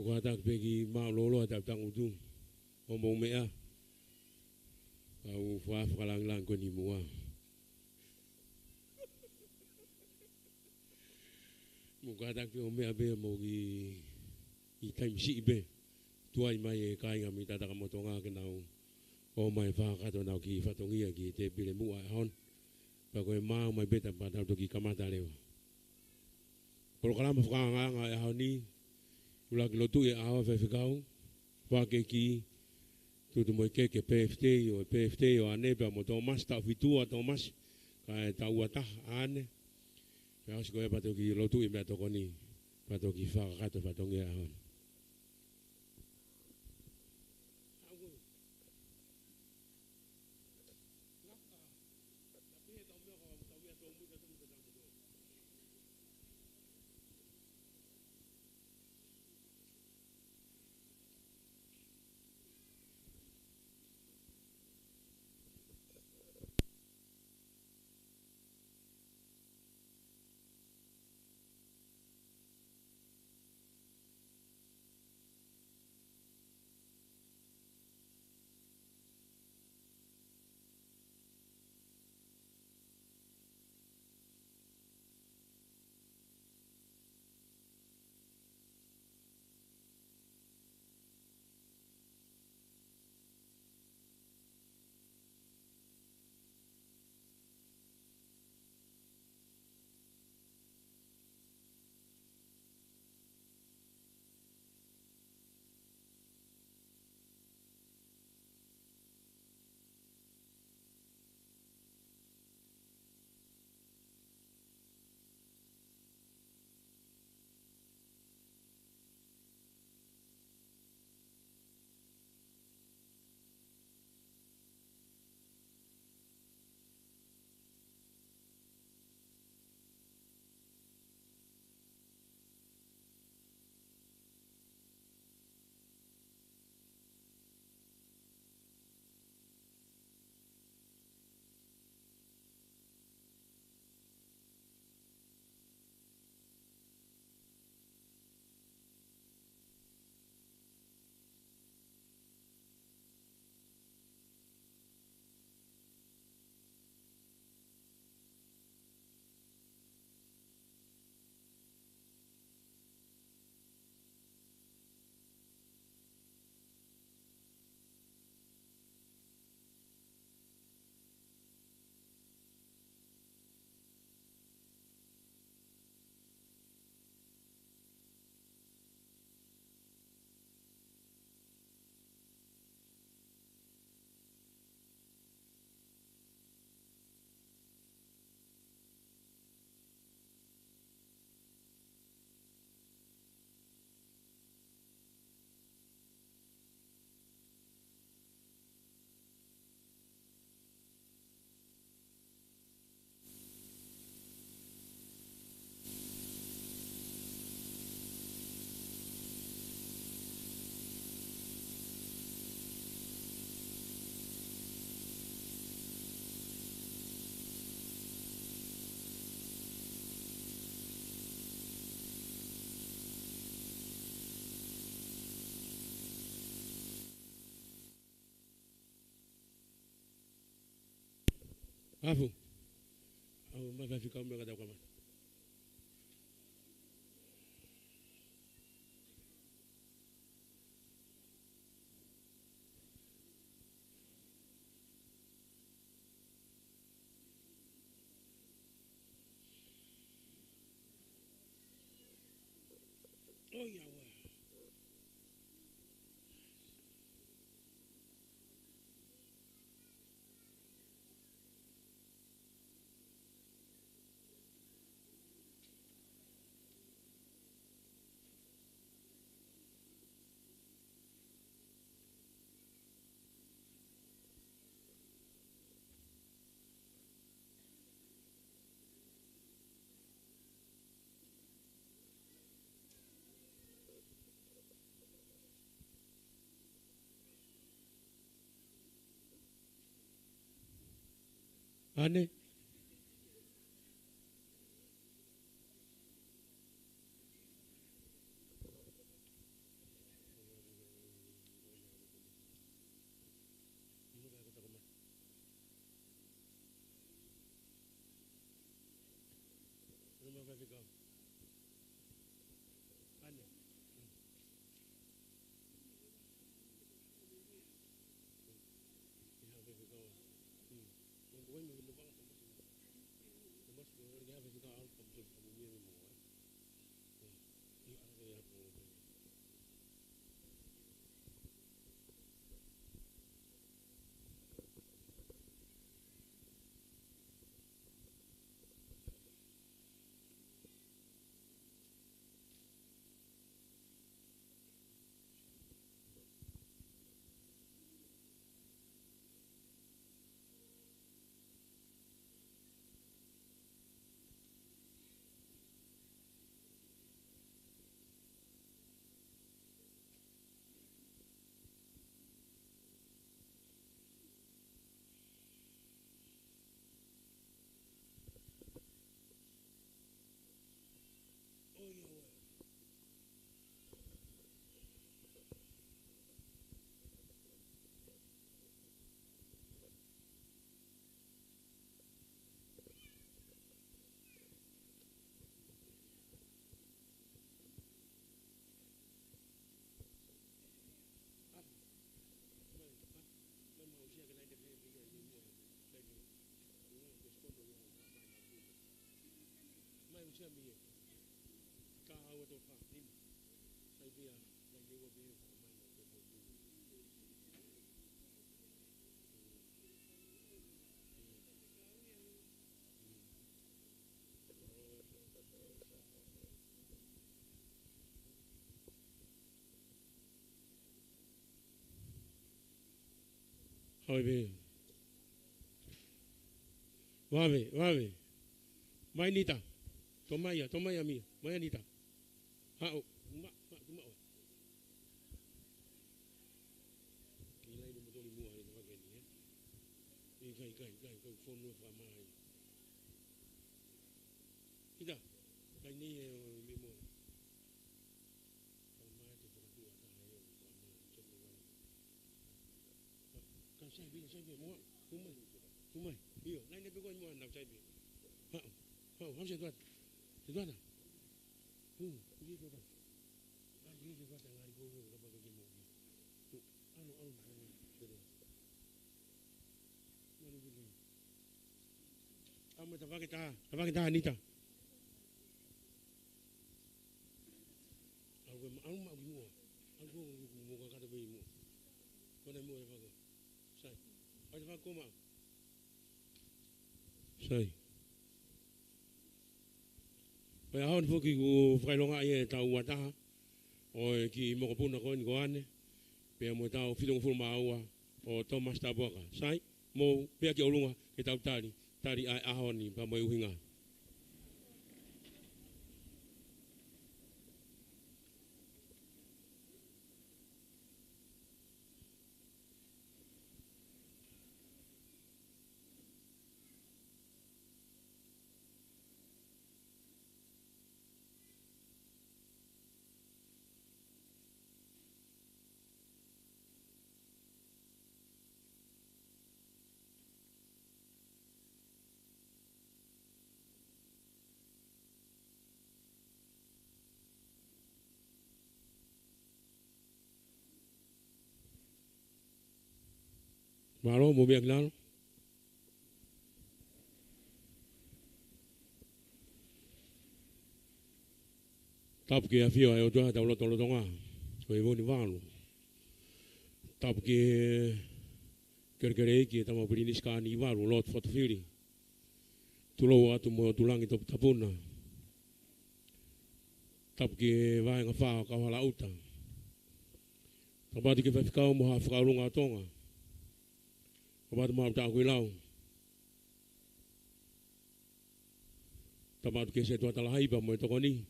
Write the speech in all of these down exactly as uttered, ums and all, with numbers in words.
Kātaki pē ke mālōlō ʻetau tangutu ʻo mou meʻa. Kau fakafakalāngilangi ko eni muʻa. Mou kātaki pē ʻo meʻa pē mo kiʻi, kiʻi taimi siʻi pē. Tuai mai e kāinga mei Tatakamotonga ke nau ō mai fakakakato ʻenau kiʻi fatongia ki he tēpile muʻa ʻo e ʻaho ni. Pea ko e maau mai pē ta pea tau toki kamata leva. Polokalama fakaangaanga ʻo e ʻaho ni, ʻuluaki lotu ʻi he ʻaho, faifekau, fakakeki, tutu mo e keke, birthday, ʻo e birthday ʻo ʻAne pea mo Tōmasi, taʻu fitu ʻa Tōmasi, kae taʻu ua taha ʻa ʻAne. Pea ʻosi ko ia pea toki lotu ʻi he meʻatokoni, pea toki fakakakato fatongia ʻo e ʻaho ni. Afu. Au, mai faifekau meʻa ka tau kamata. ʻOi, ʻauē. ʻAne. Haʻu pē. Vave, vave. Mai Nita. Tō mai ia, tō mai ia Mia. Mai ia Nita. Haʻu. Ma, ma, tu ma. Ki lai ni mo toli mua ai, ma ke ni, ē. ʻIkai, ʻikai, ʻikai, ʻikai, fonu e fakamai. Nita. Kai nei e o mi mo. Fakamai te fakatua taha e o fakamai. Ka sai pē, sai pē, mo. Tō mai. Tō mai. ʻIo, nai ne pe ko mo na sai pē. Haʻu. Haʻu, haʻu se tuata. Se tuata. Hū, ʻi he tuata. Ai, ʻi he tuata, ngari ko, ko, ko, ko, ko, ko, ko. Hū, ʻalu, ʻalu, ʻalu, ʻalu. Ngari ko, ko. ʻAlu mo e tavake taha, tavake taha Nita. ʻAlu ko, ʻalu mo ki muʻa. ʻAlu ko, ko, ko, mo kakato pē muʻa. Ko na muʻa e fako. Sai. ʻAi e fako maʻu. Sai. Ko e ʻaho ni foki ʻoku fakaʻilongaʻi ʻetau ua taha ʻo e kiʻi mokopuna ko eni ko ʻAne, pea mo ʻetau fitungofulu mā ua ʻo Thomas Tapuaka. Sai, mou pea ki ʻolunga ke tau tali, tali ʻa e ʻaho ni pea mo e ʻuhinga. Mālō, mou meʻa ki lalo. Tapu ki he ʻafio ʻa e ʻOtua ʻi hotau lotolotonga, ko e ʻEiki ni Valu. Tapu ki he kelekele ʻeiki ʻa e Tama Pilinisi Kānivalu, Lord Fotofili. Tulou atu mo e ʻOtu Langi Toputapu na. Tapu ki he vahenga fā ʻo Kauhalaʻuta. Tapu atu ki he faifekau mo e Haʻa Fakaʻolunga ʻo Tonga. Tapu atu mo Haʻa Taʻakuilau. Tapu atu ki he setuata lahi pea mo e tokoni.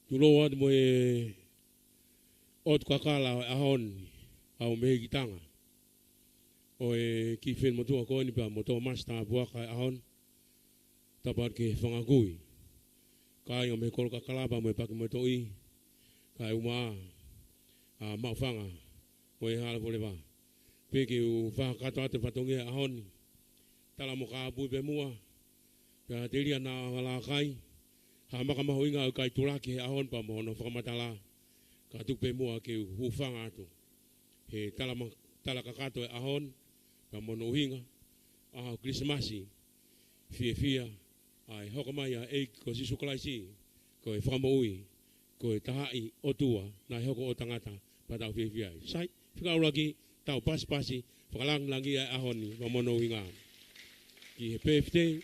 Tulou atu mo e ʻotu kakala ʻo e ʻaho ni, ʻa e mehikitanga ʻo e kiʻi finemotuʻa ko eni pea mo Thomas Tapuaka ʻo e ʻaho ni. Tapu atu ki he fanga kui. Kāinga mei he kolo kakala pea mo e paki mo e toʻi. Kaeʻumaʻā ʻa Maʻufanga mo e Hala Foleva. Pea ke u fakakakato atu e fatongia ʻo e ʻaho ni. Tala mo kāpui pē muʻa. Pea telia naʻa valakai ha maka mahuʻinga ʻoku ʻikai tulaki he ʻaho ni pea mo hono fakamatala. Ka tuku pē muʻa ke u hūfanga atu he tala ma-, tala kakato ʻo e ʻaho ni, pea mo hono ʻuhinga, ʻaho Kilisimasi, fiefia, ʻa e hoko mai ʻa e ʻEiki ko Sīsū Kalaisi, ko e Fakamoʻui, ko e Tahaʻi ʻOtua, naʻe hoko ʻo tangata, pea tau fiefia ai. Sai, fika ʻuluaki, tau pasipasi, fakalāngilangiʻi ʻa e ʻaho ni, pea mo hono ʻuhinga. Ki he pēfitei,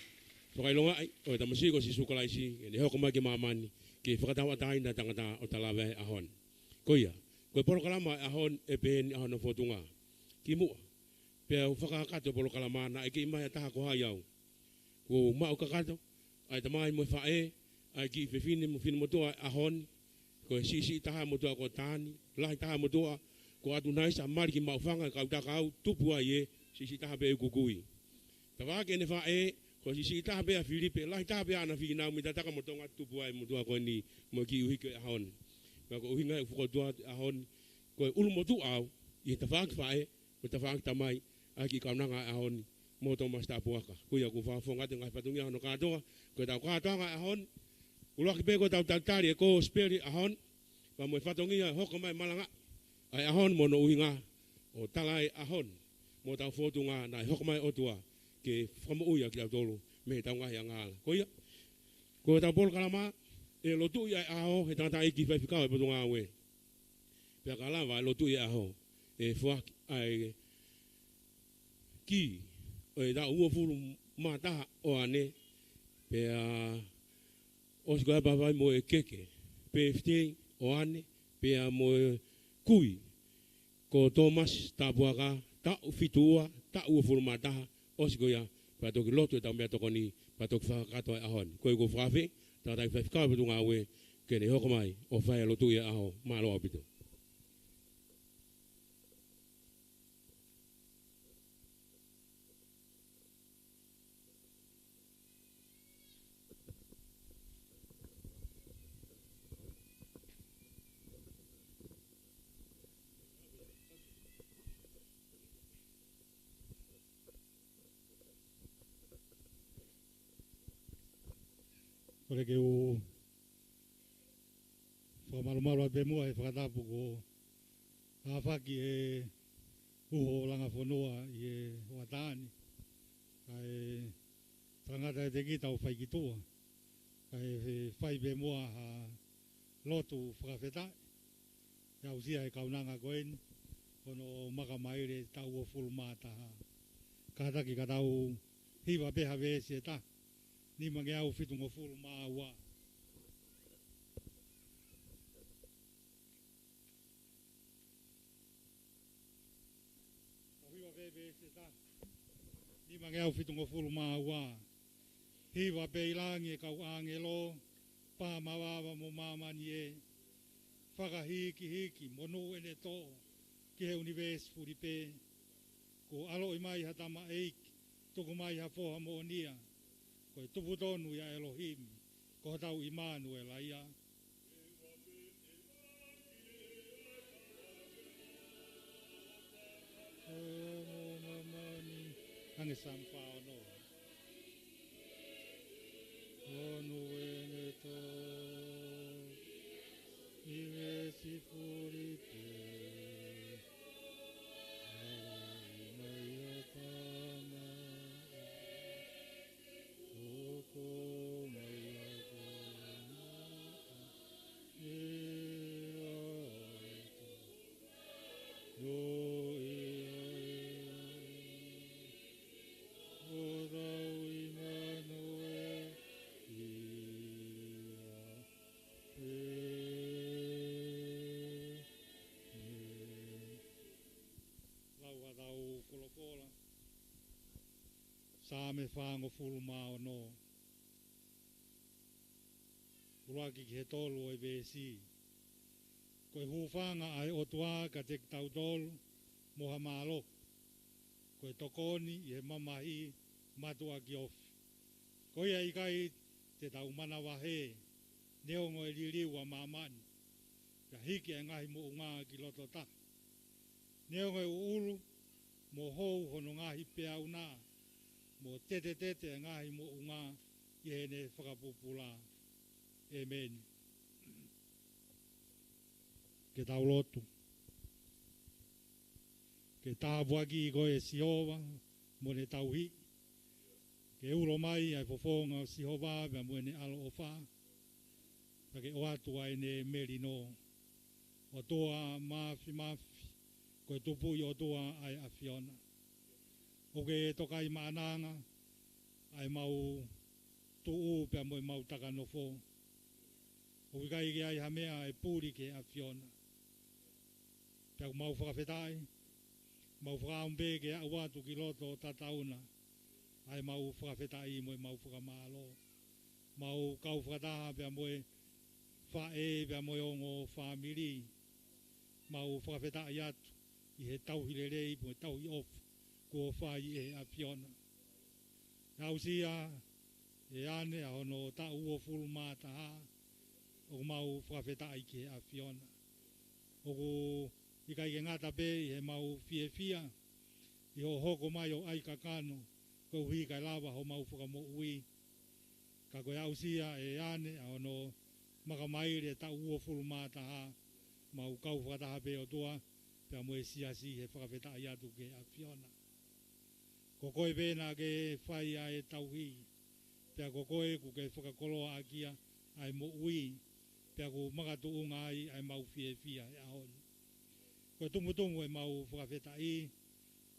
fakaʻilongaʻi, ʻo e Tamasiʻi ko Sīsū Kalaisi, ʻene hoko mai ki māmani, ke fakatauʻatāina ʻa e tangata ʻo ta lave ai he ʻaho ni. Ko ia, ko e polokalama ʻo e ʻaho ni ʻe pehē ni ʻa hono fōtunga. Kimuʻa, pea u fakakakato e polokalama naʻe kei ʻomai ʻe ha taha ko hai au. Kuo u maʻu kakato, ʻa e tamai mo e faʻē, ʻa e kiʻi fefine mo e finemotuʻa ʻo e ʻaho ni, ko e siʻisiʻi taha e motuʻa ko Tani, lahi taha e motuʻa ko ʻAtunaisa, mali ki Maʻufanga, kautaka au, tupu ai ē, siʻisiʻi taha pē ʻeku kui. Tafaʻaki ʻene faʻē, ko e siʻisiʻi taha pē ʻa Filipe, lahi taha pē ʻa ʻAna Fīnau, mei Tataka mo Tonga, tupu ai e motuʻa ko eni mo e kiʻi ʻuhiki ʻo e ʻaho ni. Pea ko e ʻuhinga ʻeku fokotuʻu atu e ʻaho ni, ko e ʻulumotuʻa au ʻi he tafaʻaki faʻē, mo e tafaʻaki tamai, ʻa e kiʻi kaunanga ʻo e ʻaho ni, mo Thomas Tapuaka. Ko ia ʻoku ou fakafofonga atu e ngaahi fatongia hono kātoa, ko ʻetau kātoanga ʻo e ʻaho ni. ʻUluaki pē ko ʻetau talitali e kosipeli ʻo e ʻaho ni, pea mo e fatongia ʻe hoko mai e malanga ʻo e ʻaho ni mo hono ʻuhinga, ʻo tala ai e ʻaho ni, mo hotau fōtunga naʻe hoko mai e ʻOtua ke fakamoʻui ʻa kitautolu mei heʻetau ngaahi angahala. Ko ia, Ko ʻetau polokalama, ʻe lotuʻi ʻa e ʻaho ʻe he tangataʻeiki faifekau ʻo e Potungāue. Pea ka lava ʻa e lotuʻi ʻaho, ʻe foaki ʻa e kī ʻo e taʻu uofulu mā taha ʻo ʻAne, pea ʻosi ko ia pea fai mo e keke, pēfitei ʻo ʻAne, pea mo e kui ko Tōmasi Tapuaka, taʻu fitu ua, taʻu uofulu mā taha, ʻosi ko ia, pea toki lotu ʻetau meʻatokoni, pea toki fakakakato ʻa e ʻaho ni. Ko ia ʻoku ou fakaafeʻi, tangataʻeiki faifekau ʻo e Potungāue, ke ne hoko mai ʻo fai ʻa e lotuʻi ʻaho, mālō ʻaupito. Kole ke u fakamalumalu atu pē muʻa he fakatapu kuo ʻafaki ʻe he uho langa fonua ʻi he hoʻatā ni, kae tangata ʻiate kita ʻo fai ki tuʻa, kae fai pē muʻa ha lotu fakafetaʻi. ʻE aʻusia ʻe he kaunanga ko eni, hono makamaile taʻu uofulu mā taha. Kātaki ka tau hiva pē ha veesi ʻe taha, nimangeau fitungofulu mā ua. Tau hiva pē veesi ʻe taha, nimangeau fitungofulu mā ua. Hiva pē ʻi langi ʻe kau ʻāngelo, pā mavava mo māmani ē, fakahīkihiki mo nuʻu ʻene toʻo ki he ʻunivēsi fuli pē. Kuo ʻaloʻi mai ha tamaʻeiki, tuku mai ha foha moʻonia, ko e tupu tonu ia ʻElohimi, ko hotau ʻImanuela ia. Amo mamani, ange Sam fā ono. Ono ʻene toʻo ʻi he ʻunivēsi fuli pē. ʻAloʻi mai ha tamaʻeiki, tuku mai ha foha moʻonia, ko e tupu tonu ia ʻElohimi, ko hotau ʻImanuela ia. Lau ʻetau kolokola, Saame fāngofulu mā ono. ʻUluaki ki he tolu ʻo e veesi. Ko e hūfanga ʻa e ʻOtua kiate kitautolu mo ha mālohi, ko e tokoni ʻi he mamahi mātuʻaki ofi. Ko ia ʻe ʻikai te tau manavahē, neongo e liliu ʻa māmani, pea hiki ʻa e ngaahi moʻunga ki loto tahi. Neongo e ʻuʻulu mo hou hono ngaahi peau na, mo tetetete ʻa e ngaahi moʻunga ʻi heʻene fakapupula. ʻĒmeni. Ke tau lotu. Ke tāpuakiʻi koe ʻe Sihova mo ne tauhi. Ke ulo mai ʻa e fofonga ʻo Sihova pea mo ʻene ʻaloʻofa, pea ke ʻoatu ʻa ʻene melino. ʻOtua Māfimafi, ko e Tupuʻi ʻOtua ʻa e ʻAfiona. ʻOku ke tokaimaʻananga ʻa e mau tuʻu pea mo e mau taka nofo. ʻOku ʻikai ke ai ha meʻa ʻe puli ki he ʻAfiona. Pea ʻoku mau fakafetaʻi, mau fakaʻamu pē ke aʻu atu ki loto tatauna ʻa e mau fakafetaʻi mo e mau fakamālō. Mau kau fakataha pea mo e faʻē pea mo e ongo fāmili. Mau fakafetaʻi atu ʻi he tauhi lelei mo e tauhi ʻofa kuo fai ʻe he ʻAfiona. ʻE aʻusia ʻe ʻAne ʻa hono taʻu uofulu mā taha, ʻoku mau fakafetaʻi ki he ʻAfiona. ʻOku ʻikai ke ngata pē ʻi he mau fiefia ʻi hoʻo hoko mai ʻo ʻai kakano, koeʻuhi kae lava homau fakamoʻui. Ka ko e aʻusia ʻe ʻAne ʻa hono makamaile taʻu uofulu mā taha, mau kau fakataha pē ʻOtua, pea mo e siasi he fakafetaʻi atu ki he ʻAfiona. Ko koe pē naʻa ke fai ʻa e tauhi, pea ko koe ʻoku ke fakakoloaʻaki ia ʻa e moʻui, pea ʻoku makatuʻunga ai ʻa e mau fiefia he ʻaho ni. Ko e tumutumu ʻemau fakafetaʻi,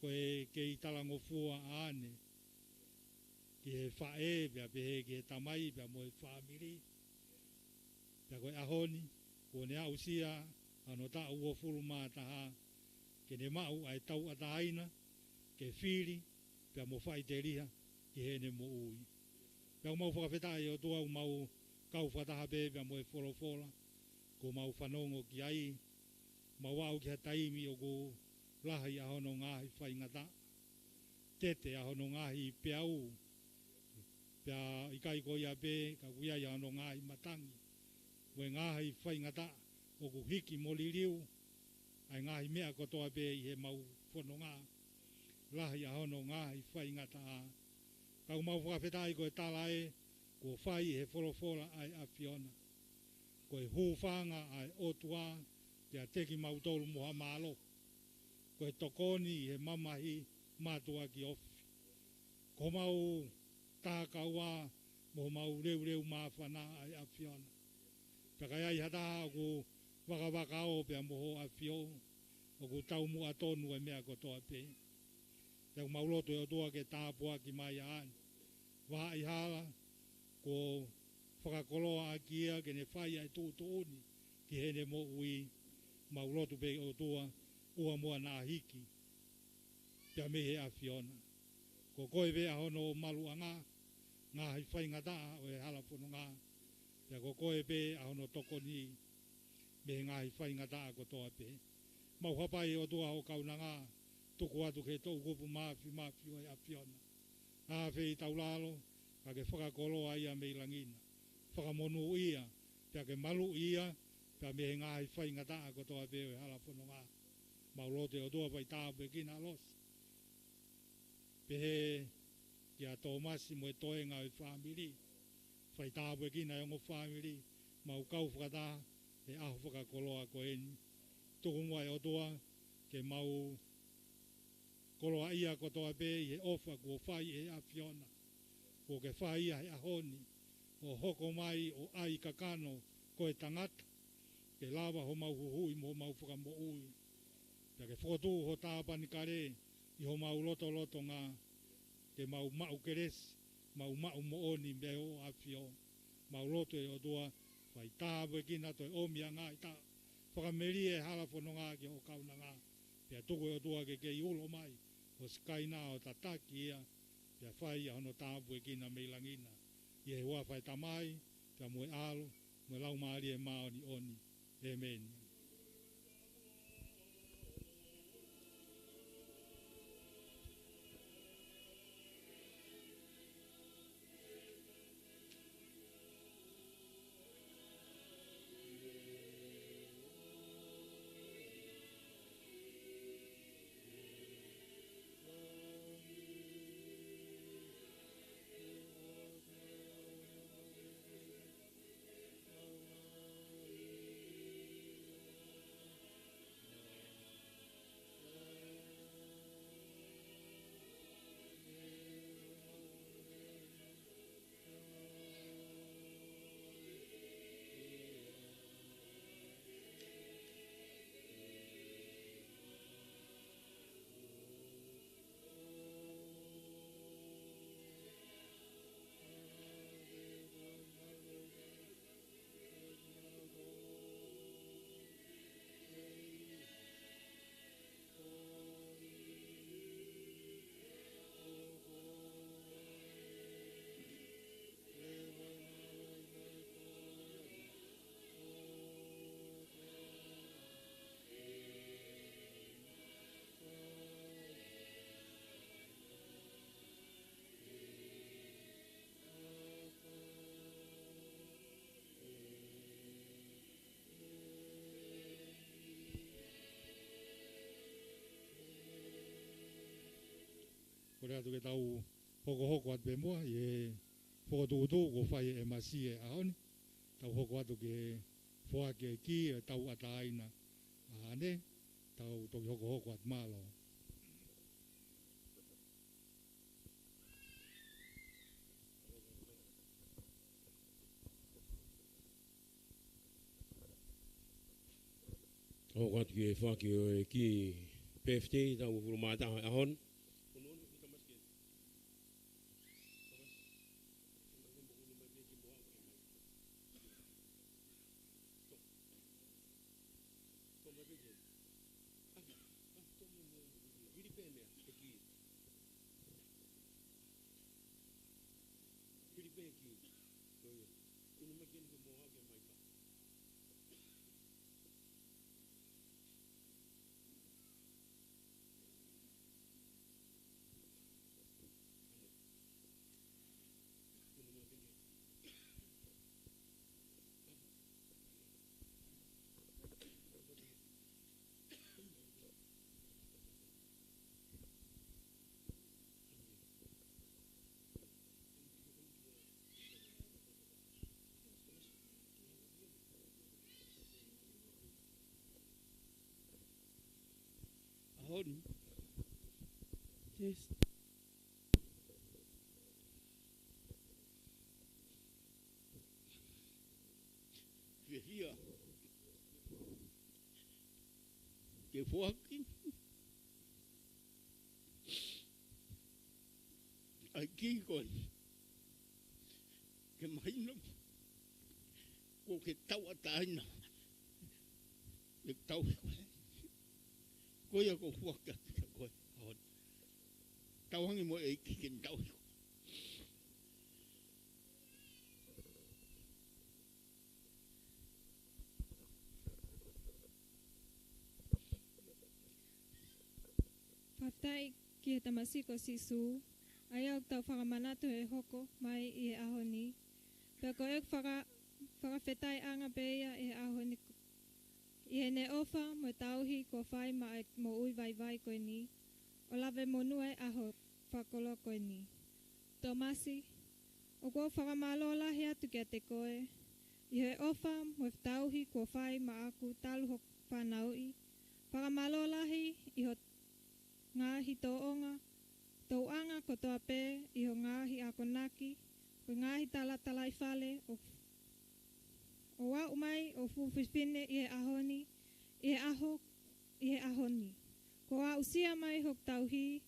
ko e kei talangofua ʻaʻane ki he faʻē, pea pehē ki he tamai, pea mo e fāmili. Pea ko e ʻaho ni, kuo ne aʻusia ʻa hono taʻu uofulu mā taha, ke ne maʻu ʻa e tauʻatāina, ke fili, pea mo faʻiteliha ki heʻene moʻui. Pea ʻoku mau fakafetaʻi ʻOtua ʻoku mau kau fakataha pē pea mo e folofola kuo mau fanongo ki ai, mau aʻu ki ha taimi ʻoku lahi ʻa hono ngaahi faingataʻa, tete ʻa hono ngaahi peau, pea ʻikai ko ia pē, ka ʻoku ʻi ai ʻa hono ngaahi matangi, mo e ngaahi faingataʻa ʻoku hiki mo liliu ʻa e ngaahi meʻa kotoa pē ʻi heʻemau fononga, lahi ʻa hono ngaahi faingataʻa. Ka ʻoku mau fakafetaʻi ko e tala ē kuo fai ʻe he folofola ʻa e ʻAfiona, ko e hūfanga ʻa e ʻOtua kiate kimautolu mo ha mālohi, ko e tokoni ʻi he mamahi mātuʻaki ofi. Ko homau takaua mo homau leuleu māfana ʻa e ʻAfiona. Pea ka ʻi ai ha taha ʻoku vakavakao pea mo Hoʻo ʻAfio, ʻoku taumuʻa tonu e meʻa kotoa pē. Pea ʻoku mau lotu ʻe ʻOtua ke tāpuaki mai ʻa ʻene vahaʻa hala, kuo fakakoloaʻaki ia ke ne fai ʻa e tuʻutuʻuni ki heʻene moʻui, mau lotu pē ʻOtua, ʻoua muʻa naʻa hiki pea mei he ʻAfiona. Ko koe pē ʻa hono maluʻanga, ngaahi faingataʻa ʻo e hala fononga, pea ko koe pē ʻa hono tokoni mei he ngaahi faingataʻa kotoa pē. Mau hapai ʻOtua hoʻo kaunanga, tuku atu ki he toʻukupu māfimafi ʻo e ʻAfiona. Afe ʻi taulalo, ka ke fakakoloa ia mei langi na. Fakamonūʻia, pea ke maluʻi ia, pea mei he ngaahi faingataʻa kotoa pē ʻo e hala fononga. Mau lotu ʻe ʻOtua fai tāpuekina ʻa Losi, pehē kia Tōmasi mo e toenga ʻo e fāmili. Fai tāpuekina e ongo fāmili, mau kau fakataha he ʻaho fakakoloa ko eni. Tuku muʻa ʻe ʻOtua ke mau koloaʻia kotoa pē ʻi he ʻofa kuo fai ʻe he ʻAfiona. Kuo ke fai ia he ʻaho ni, ʻo hoko mai ʻo ʻai kakano ko e tangata, ke lava homau huhuʻi mo homau fakamoʻui. Pea ke fokotuʻu ho tāpanekale ʻi homau lotolotonga, ke mau maʻu kelesi, mau maʻu moʻoni mei Hoʻo ʻAfio. Mau lotu ʻe ʻOtua, fai tāpuekina, toe ʻomi ʻa e ngaahi taʻu, fakamelie e hala fononga ki hoʻo kaunanga. Pea tuku ʻe ʻOtua ke kei ulo mai ho Sikaina ʻo tataki ia, pea fai ʻa hono tāpuekina mei langi na. ʻI he huafa ʻo e Tamai, pea mo e ʻAlo, mo e Laumālie Māʻoniʻoni. ʻĒmeni. Kole atu ke tau hokohoko atu pē muʻa ʻi he fokotuʻutuʻu kuo fai ʻe he M C ʻi he ʻaho ni. Tau hoko atu ki he foaki e kī ʻo e tauʻatāina. ʻA ē, tau toki hokohoko atu, mālō. ʻOku ʻatu ki he foaki ʻo e kiʻi birthday taʻu uofulu mā taha ʻaho ni. ʻAho ni. Test. Fiefia ke foaki ʻa e kiʻi ko eni ke mahino kuo ke tauʻatāina ʻi he tauhi ko ē. Ko ia ʻoku ou foaki atu kiate koe ʻaho ni. Tauange mo e ʻEiki ke ne tauhi koe. Fakafetaʻi ki he Tamasiʻi ko Sīsū, ʻa ia ʻoku tau fakamanatu he hoko mai ʻi he ʻaho ni. Pea ko ʻeku faka-, fakafetaʻiʻanga pē ia ʻi he ʻaho ni, ʻi heʻene ʻofa mo e tauhi kuo fai maʻa e moʻui vaivai ko eni, ʻo lave monū ai ʻa e ʻaho fakakoloa ko eni. Tōmasi, ʻoku ou fakamālō lahi atu kiate koe ʻi he ʻofa mo e tauhi kuo fai maʻaku talu hoku fanauʻi. Fakamālō lahi ʻi ho ngaahi tōʻonga, tōʻonga kotoa pē ʻi ho ngaahi akonaki, ho ngaahi talatalaifale, ʻo, ʻo aʻu mai ʻo fuʻu fefine ʻi he ʻaho ni, ʻi he ʻaho, ʻi he ʻaho ni. Kuo aʻusia mai hoku tauhi,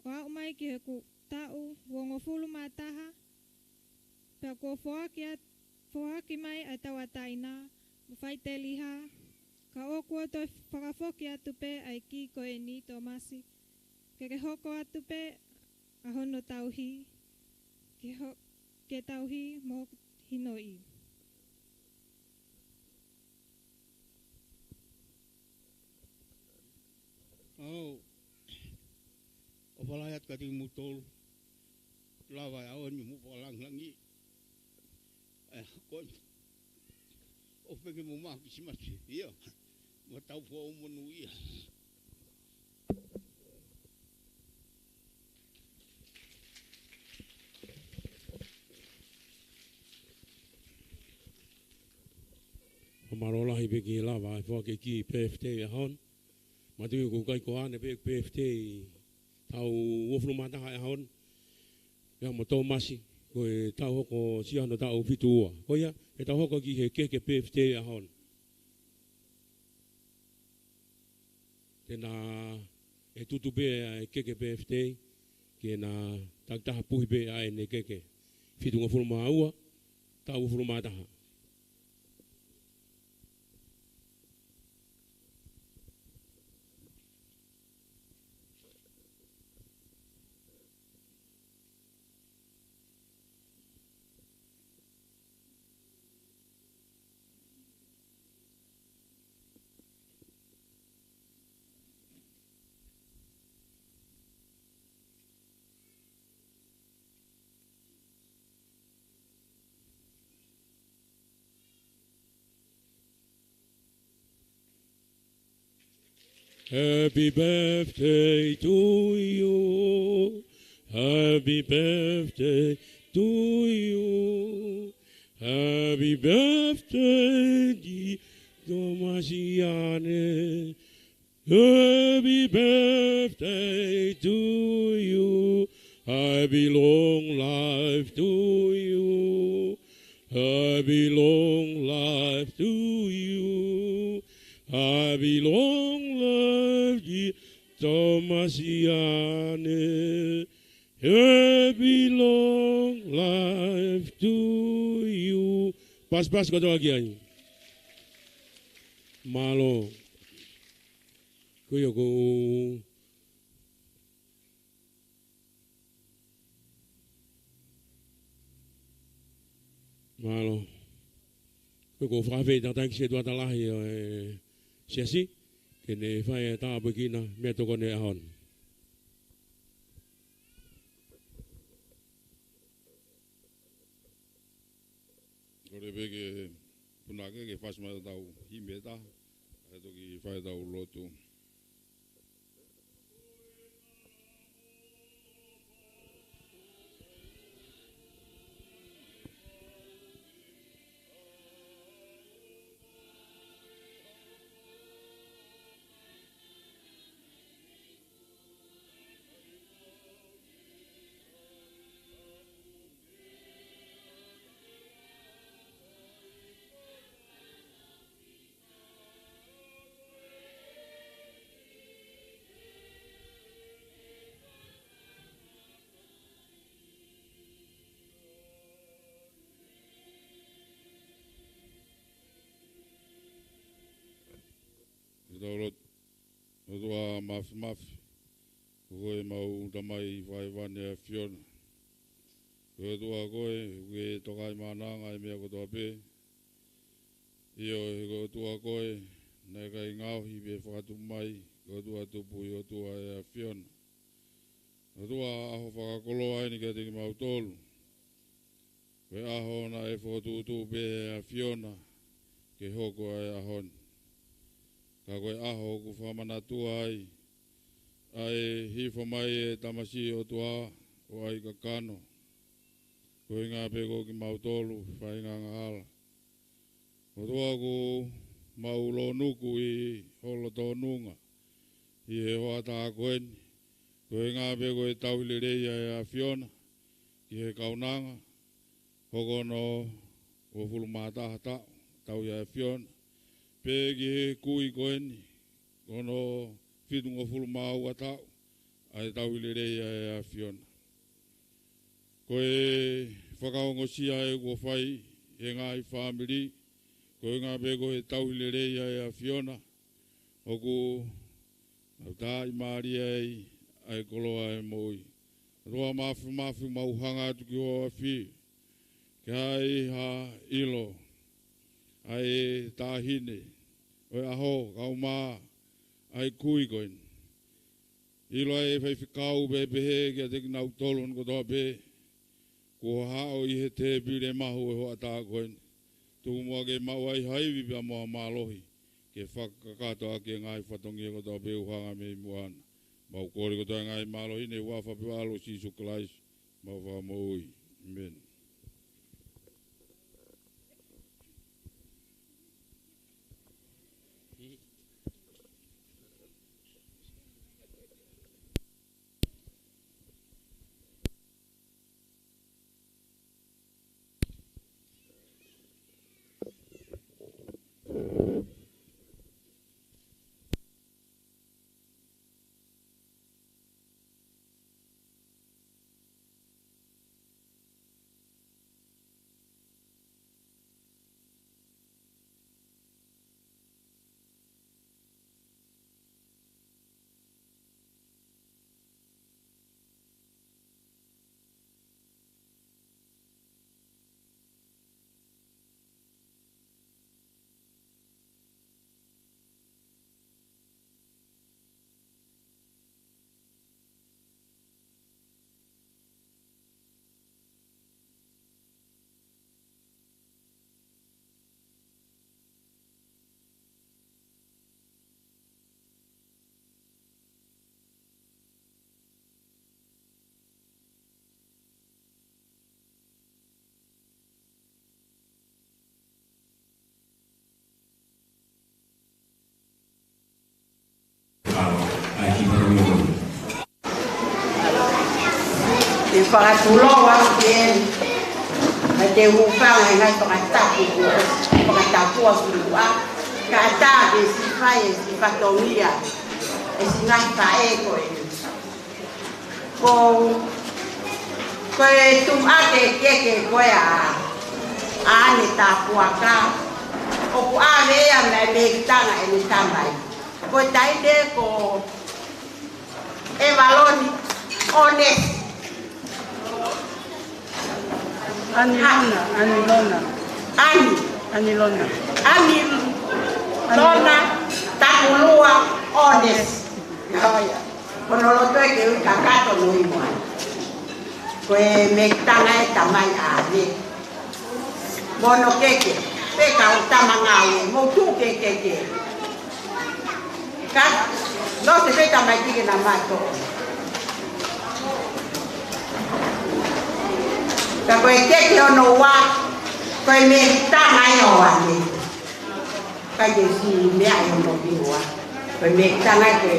ʻo aʻu mai ki heʻeku taʻu uongofulu mā taha, pea kuo foaki atu, foaki mai ʻa e tauʻatāina mo e faiteliha, ka ʻoku ou toe fakafoki atu pē ʻa e kiʻi ko eni Tōmasi, ke ke hoko atu pē ʻa hono tauhi, ke ho-, ke tauhi mo hinoʻi. ʻOku ou ʻofa lahi atu kiate kimoutolu, lava e ʻaho ni mo fakalāngilangiʻi ʻa e ʻaho ko eni. ʻOfa pē ke mou maʻu ha Kilisimasi fiefia mo tau foʻou monūʻia. Fakamālō lahi pē ki he lava e foaki e kiʻi birthday ʻaho ni. Manatuʻi ʻoku ʻikai ko ʻene pē birthday taʻu uofulu mā taha ʻaho ni. Pea mo Tōmasi, ko e taʻu hoko ʻosi hono taʻu fitu ua. Ko ia, ʻe tau hoko ki he keke birthday ʻaho ni. Te na ʻe tutu pē ʻa e keke birthday, ke na takitaha puhi pē ʻa ʻene keke. Fitungofulu mā ua, taʻu uofulu mā taha. Happy birthday to you. Happy birthday to you. Happy birthday, dear Tōmasi ʻAne. Happy birthday to you. Happy long life to you. Happy long life to you. Happy long life, dear Thomas Iane. Happy long life to you. Pasipasi kotoa ki ai. Mālō. Ko ia ʻoku Mālō. Ko e ko fafei tataki se tuata lahi ʻo e siasi, ke ne fai e tāpuekina mei he tokoni ʻa e ʻaho ni. Kole pē ke punake ke fasi mai ʻetau himi ʻe taha, kae toki fai ʻetau lotu. Ke tau lotu. ʻOtua Māfimafi, ko koe ʻemau Tamai ʻi hēvani ʻa e ʻAfiona. Ko e ʻOtua koe, ʻoku ke tokaimaʻananga ʻi he meʻa kotoa pē. ʻIo, he ko e ʻOtua koe, naʻe ʻikai ngaohi pe fakatupu mai, ko e ʻOtua tupu ʻi he ʻOtua ʻa e ʻAfiona. ʻOtua, ʻaho fakakoloa eni kiate kimautolu. Ko e ʻaho naʻe fokotuʻutuʻu pē ʻe he ʻAfiona ke hoko ʻa e ʻaho ni. Ka ko e ʻaho ʻoku fakamanatua ai ʻa e hifo mai ʻa e tamasiʻi ʻOtua ʻo ʻai kakano. Ko e ʻuhinga pē ko kimautolu, faʻahinga angahala. ʻOtua, ʻoku mau lōnuku ʻi ho lotolotonga ʻi he hoʻatā ko eni. Ko e ʻuhinga pē ko e tauhi lelei ʻa e ʻAfiona ki he kaunanga, hoko hono uofulu mā taha taʻu, tauhi ʻa e ʻAfiona. Pea ki he kui ko eni, ko hono fitungofulu mā ua taʻu, ʻa e tauhi lelei ʻa e ʻAfiona. Ko e fakaongosia ē kuo fai ʻe he ngaahi fāmili, ko e ʻuhinga pē ko e tauhi lelei ʻa e ʻAfiona, ʻoku nau tāʻimālie ai ʻa e koloa ʻo e moʻui. ʻOtua Māfimafi, mau hanga atu ki ho ʻafio, ke ʻi ai ha ʻilo ʻa e taʻahine ʻo e ʻaho, kae ʻumaʻā ʻa e kui ko eni. ʻIlo ʻa e faifekau pē pehē kiate kinautolu ni kotoa pē kuo haʻu ʻi he tēpile mahu ʻo e hoʻatā ko eni. Tuku muʻa ke maʻu ai ha ivi pea mo ha mālohi ke fakakakato ʻaki e ngaahi fatongia kotoa pē ʻoku hanga mei muʻa na. Mau kole kotoa e ngaahi mālohi ni ʻi he huafa pē ʻo ho ʻAlo Sīsū Kalaisi, homau Fakamoʻui. ʻĒmeni. ʻE fakatulou atu ki he, ʻa e te u fanga e ngaahi fakatapu, fakatapu ʻa Suluʻa. Kātaki siʻi fai e siʻi fatongia ʻe siʻi ngaahi faʻē ko eni. Ko, ko e tuʻu ake keke ko ē ʻa, ʻa ʻAne Tapuaka. ʻOku ʻave ia mei he mekitanga ʻene tamai. Ko e taʻahine ko ʻEvaloni ʻOnesi. Anilona, Anilona. Ani. Anilona. Ani. Lona Takulua ʻOnesi. ʻIo ia. Ko hono loto ē ke ui kakato nui moa. Ko e mekitanga e tamai ʻa ʻAne. Mo hono keke, pea kau tama ngāue, mo tuʻu ke keke. Ka, no se pē tamai keke na mato. Ka ko e keke hono ua, ko e mekitanga ia ʻo ʻAne. Ka ke si mea e hono ki ua. Ko e mekitanga ke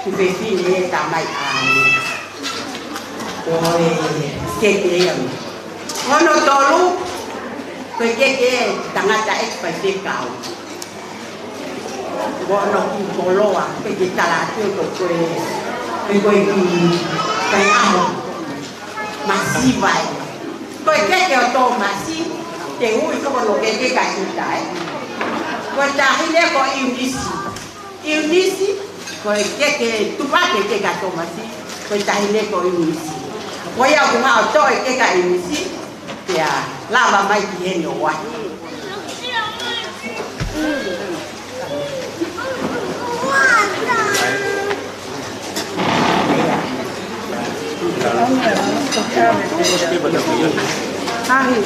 tuʻu fefine e tamai ʻAne. Ko e keke ia. Hono tolu, ko e keke tangata ʻe faifekau. Ko hono kiʻi koloa, ko e kiʻi tala atu ko e, ko e kiʻi kai amo. Masiva ē. Ko e keke ʻo Tōmasi, te ui ko hono keke ka ʻita ē. Ko e taʻahine ko ʻIunisi. ʻIunisi, ko e keke tuʻu ake keke ʻa Tōmasi, ko e taʻahine ko ʻIunisi. Ko ia ʻoku haʻu ʻo toʻo e keke ʻa ʻIunisi, pea lava mai ki heni ʻo ʻai. Ahi.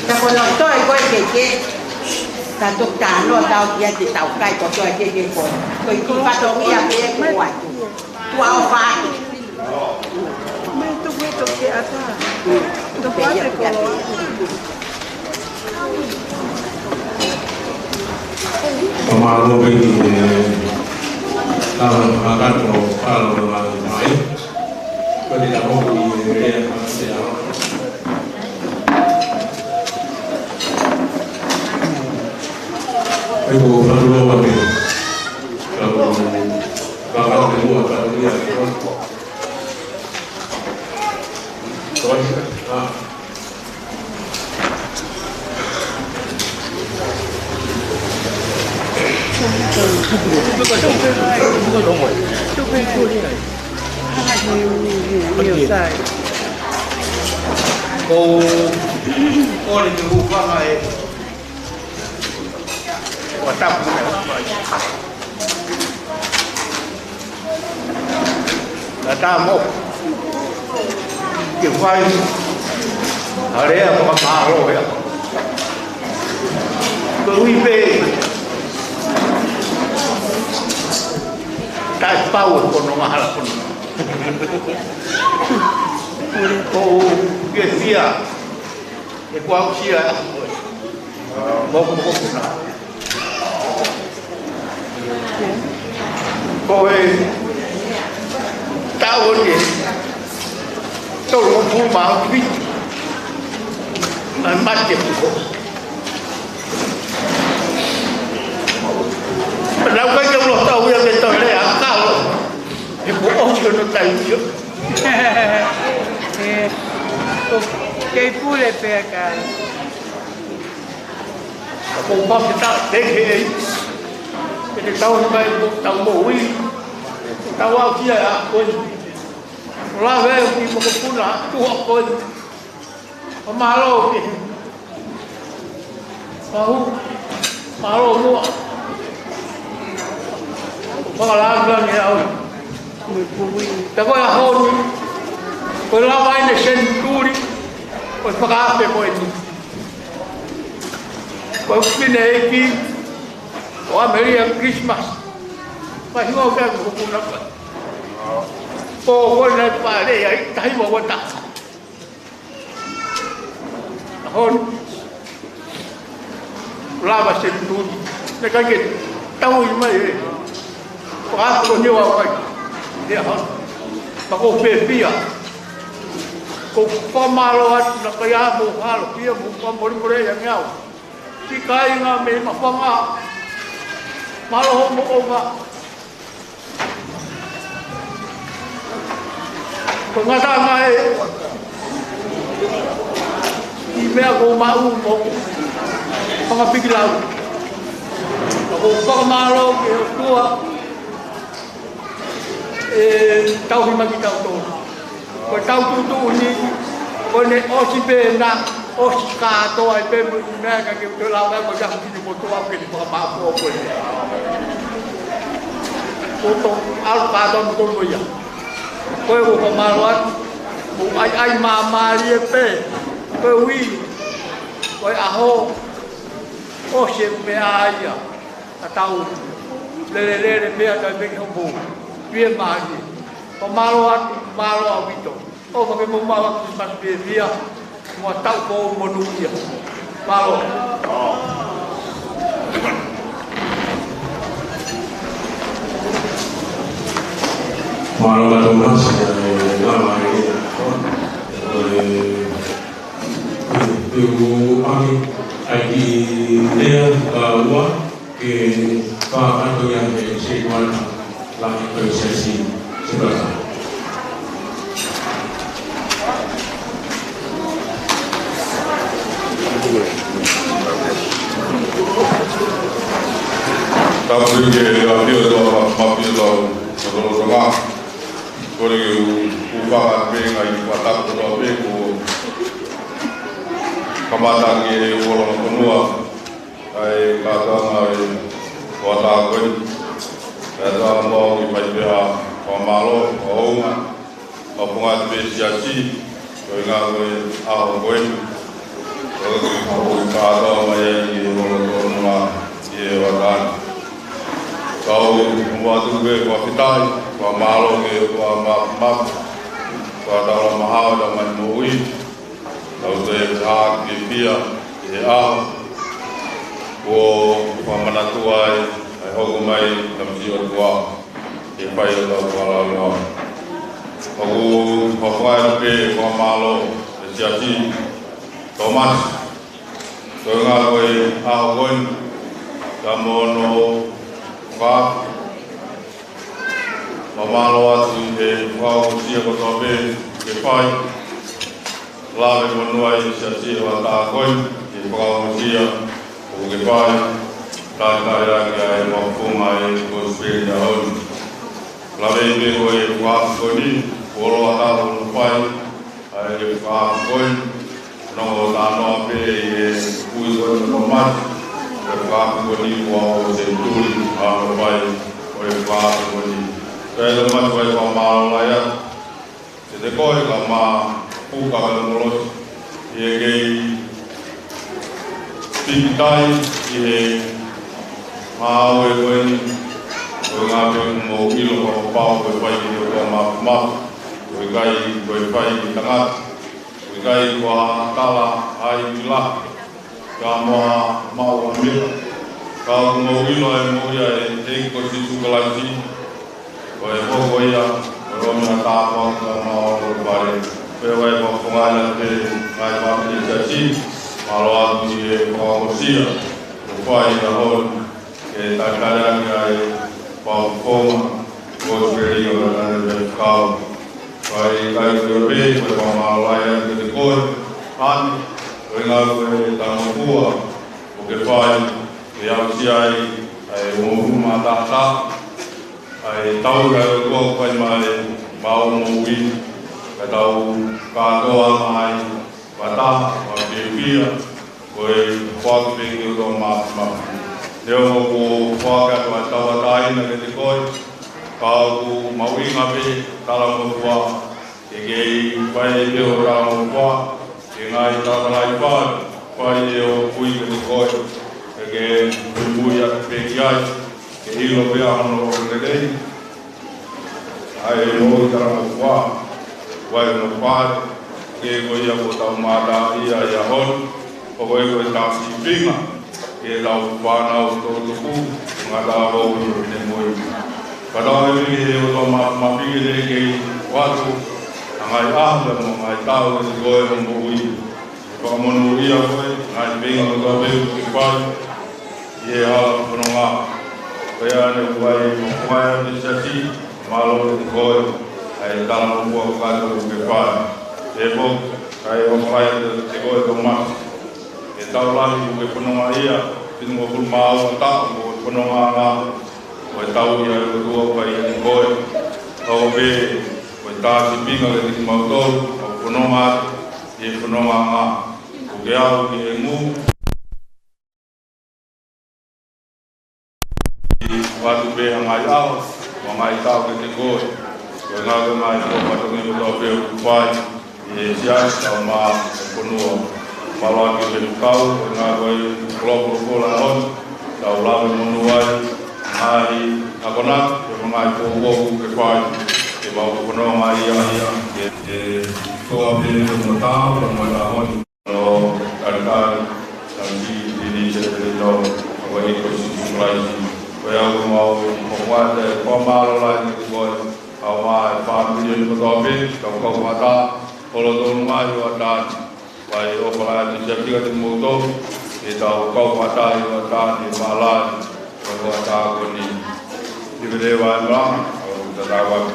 Ka ko hono toe ko e keke, ka toki tano tau ki ate tau kai ko toe keke ko. Ko e kiʻi fatongia pē ko atu. Tua o fatu. Mai tuku e toki ata. Toki ate ko. Fakamālō pē ki he tama kakato ʻo kalo mai. Ko te tamo ki he lea a te ao. Pea ko fatu loa pē. Ka ko kakato pē mua ka ko ia. Ko ia. Ko, ko le te hūfanga e. Ua tapu. Ka tā mo. Ke fai. Alea mo ka mahalo hea. Ko ui pē. Tai pau e kono mahala kono. Ko ke fia. E kua usia e ako e. Moko moko kuna. Ko e tau ni e. Tolu mo pū mā uki. Ai mate puko. Nau kai ke ulo tau ia me tau le a kalo. E ko o ki ono tai io. E, ko kei pule pea ka. Ko pa ke ta te ke e. Ke te tau mai ko tau mo ui. Tau au kia a ko. Lave ki mo ko puna tu a ko. Fakamālō ki he. Fahu. Mālō muʻa. Fakalāngilangi au. Pea ko e ʻaho ni. Ko e lava ʻene senituli. Ko e fakaafe ko eni. Ko e fine ʻeiki. Ko ʻAmelika Christmas. Ko e hingoa ko e kupu na ko e. Ko ko e na pale ai tahi mo wata. Hon. Lava senituli. Ne kai ke tau i mai e. Ko a ko ni wa wai. Ia hon. Ma ko pepia. Ko fakamālō atu na kai a mo halo pia mo fakamori mori ia ngeau. Ki kai ngā me mafanga. Mālō hoʻomou ʻofa. Ko e ngataʻanga ē ʻi he meʻa ʻoku ou maʻu mo e fanga pikilau. Ka ʻoku ou fakamālō ki he ʻOtua ʻe tauhi mai kitautolu. Ko ʻetau tuʻutuʻuni, ko ʻene ʻosi pē ena, ʻosi kātoa ai pē mo e meʻa ka ke u toe lau mai ko e ahu kini motuʻa ke ni fakamākua ko eni. Ko e tau ʻalu kātoa mo tonu ia. Ko e ʻoku fakamālō atu, ʻoku ʻaiʻai māmālie pē, ko e ui, ko e ʻaho, ʻosi e meʻa ia. Ka tau lelelele pea tau peke hopo. Pie mālie. Fakamālō atu, mālō ʻaupito. ʻOfa ke mou maʻu ha Christmas pē pia. Mo e taʻu foʻou monūʻia. Mālō. Mālō ʻa Tomasi, ʻa e ngāue ʻa e, ʻa e, ʻa e, ʻa e, ʻa e, ke fakato ia he seikuana la e ko e sesi se baka. Tapu ke la pio la ma pio la la la la. Kole ke u, u fakapenga i fataku la pe ko kamata ke u ola ma konua. ʻA e kātoanga ʻo e hoʻatā ko eni. Kātoanga mau ki fai pē ha fakamālō, ʻounga, ʻo punga atu pē siasi, ko e ngāue ʻaho ko eni. Ko e kātoanga mai ai ki he lolotonga ʻi he hoʻatā ni. Kau ʻoatu pē fakafetaʻi, fakamālō ki he ʻOtua Māfimafi, fakataula mahau ʻa e mai moʻui. Tau toe hake pia ʻi he ʻaho kuo fakamanatua ai ʻa e hoko mai Tamasiʻi ʻOtua ke fai ʻo tau falala. ʻOku ou fakaʻamu pē fakamālō e siasi Tomasi. Ko e ngāue ʻaho ko eni, ka mo hono faka- Fakamālō atu ʻi he fakaʻosia kotoa pē ke fai. Lave monūʻia ʻa e siasi ʻo e taʻu ko eni, ʻi he fakaʻosia ʻoku ke fai. Talitali ʻaki ʻa e fakafofonga ʻa e Kosipeli ʻaho ni. Lave pē ko e fakaʻosi ko eni, kuo loa taʻu hono fai. ʻA e fakaʻosi ko eni, nongo talanoa pē ʻi he kui ko eni ʻo Tomasi, ʻa e fakaʻosi ko eni kuo aʻu ki he senituli ʻa hono fai ʻo e fakaʻosi ko eni. Pea ʻe Tomasi, ʻoku ou fakamālō lahi atu kiate koe kae ʻumaʻā e puka pea mo e molosi, ʻi he kei pīkitai ʻi he ngāue ko eni, ko e ngāue ʻoku mou ʻilo fakapapau ʻoku fai ʻe he ʻOtua Māfimafi, ʻoku ʻikai ko e fai ʻe he tangata, ʻoku ʻikai ko ha tala ʻa e ʻilo, ka mo ha maʻu ʻa e meʻa. Ka ʻoku mou ʻilo ʻa e moʻui ʻa e ʻEiki ko Sīsū Kalaisi, ko e hoko ia ko e ʻomi ʻa e tāpuaki ʻa e maʻu ʻo e pale. Pea ʻoku ou fakaʻamu pē ki he ngaahi fāmili siasi, mālō atu ʻi he fakaʻosia ʻoku fai ʻaho ni. Ke talitali ʻaki ʻa e fakafofonga Kosipeli ʻo e Laumālie Māfimafi. Kae ʻikai ko ia pē, ʻoku ou fakamālō lahi atu kiate koe, Ane, ko e ngāue ʻa e talangofua ʻoku ke fai, ke aʻusia ai ʻa e ongoongo matata, ʻa e tau ʻa e ʻOtua ʻoku fai mai maʻa hoʻo moʻui, ka tau kātoa mai fakataha, fakafiefia, ko e foaki pē ki he ʻOtua Māfimafi. Neongo kuo foaki atu ʻa e tauʻatāina kiate koe, ka ʻoku mahuʻinga pē talangofua, ke kei fai pē hoʻo talangofua, ke ngaahi tauʻatāina fai, fai ʻe hoʻo kui kiate koe, ke ke muimui atu pē ki ai, ke ʻilo pē ʻa hono lelei, ʻa e moʻui talangofua, ʻa e moʻui fai, ke ko ia kuo tau mātā ʻi he ʻaho ni, ʻoku ʻikai ko e tau sīpinga, ke tau fānau tōtuku, ngata ʻo ʻi he moʻui. Ka tau ʻomi ki he ʻOtua Māfimafi ke ne kei ʻoatu, ʻa e ngaahi ʻaho mo e ngaahi taʻu ʻo e moʻui. Fakamonūʻia koe, ngaahi feinga kotoa pē ʻoku ke fai, ʻi he hala fononga. Ko ia ne u ʻai mo kuai ʻa e siasi, mālō ʻEiki ko e, ʻa e tala mo kua kakato ke fai. ʻE mo, ʻai ʻo fai ʻa e te ko e Tomasi. ʻE tau lahi mo ke fononga ia, tinu mo kulu māua taʻu mo ke fononga anga, mo e tau ia e ʻOtua ʻEiki ko e. Kau pē, ko e tā sipinga ke tiki mau tolu, mo fononga, ʻe fononga anga, ko ke au ki he ngū. ʻI atu pē ʻa e ngaahi ʻaho, mo e ngaahi taʻu kiate koe. Ko e ngaahi, ko e ngaahi, ko e fatongia kotoa pē ʻoku fai ʻi he siasi ʻa e fonua. Mālō ʻaupito e kau, ko e ngaahi, ko e koloa, koloa, koloa ʻo e ʻaho ni. Tau lave monū ai, ngaahi akonaki, ko e ngaahi pōpoaki ke fai, ke mau fononga ia, ia, ke, ke toa pē mo tau, mo e ʻaho ni. ʻO, talitali, talitali, tini, tini, tini, no, ʻo, ʻEiki ko Sīsū Kalaisi. Ko ia ʻoku mau, ʻoku mau ʻoatu e fakamālō lahi kiate koe, ʻa e fāmili kotoa pē, kau kau ʻatā, ʻo loto ngaahi ʻo ʻatā, ʻai ʻo fala atu sia kika te mou tō, ʻe tau kau ʻatā ʻi ʻo ʻatā ni mālai, ʻo ʻatā ko eni. Ki vele vai mā, ʻo tatau atu.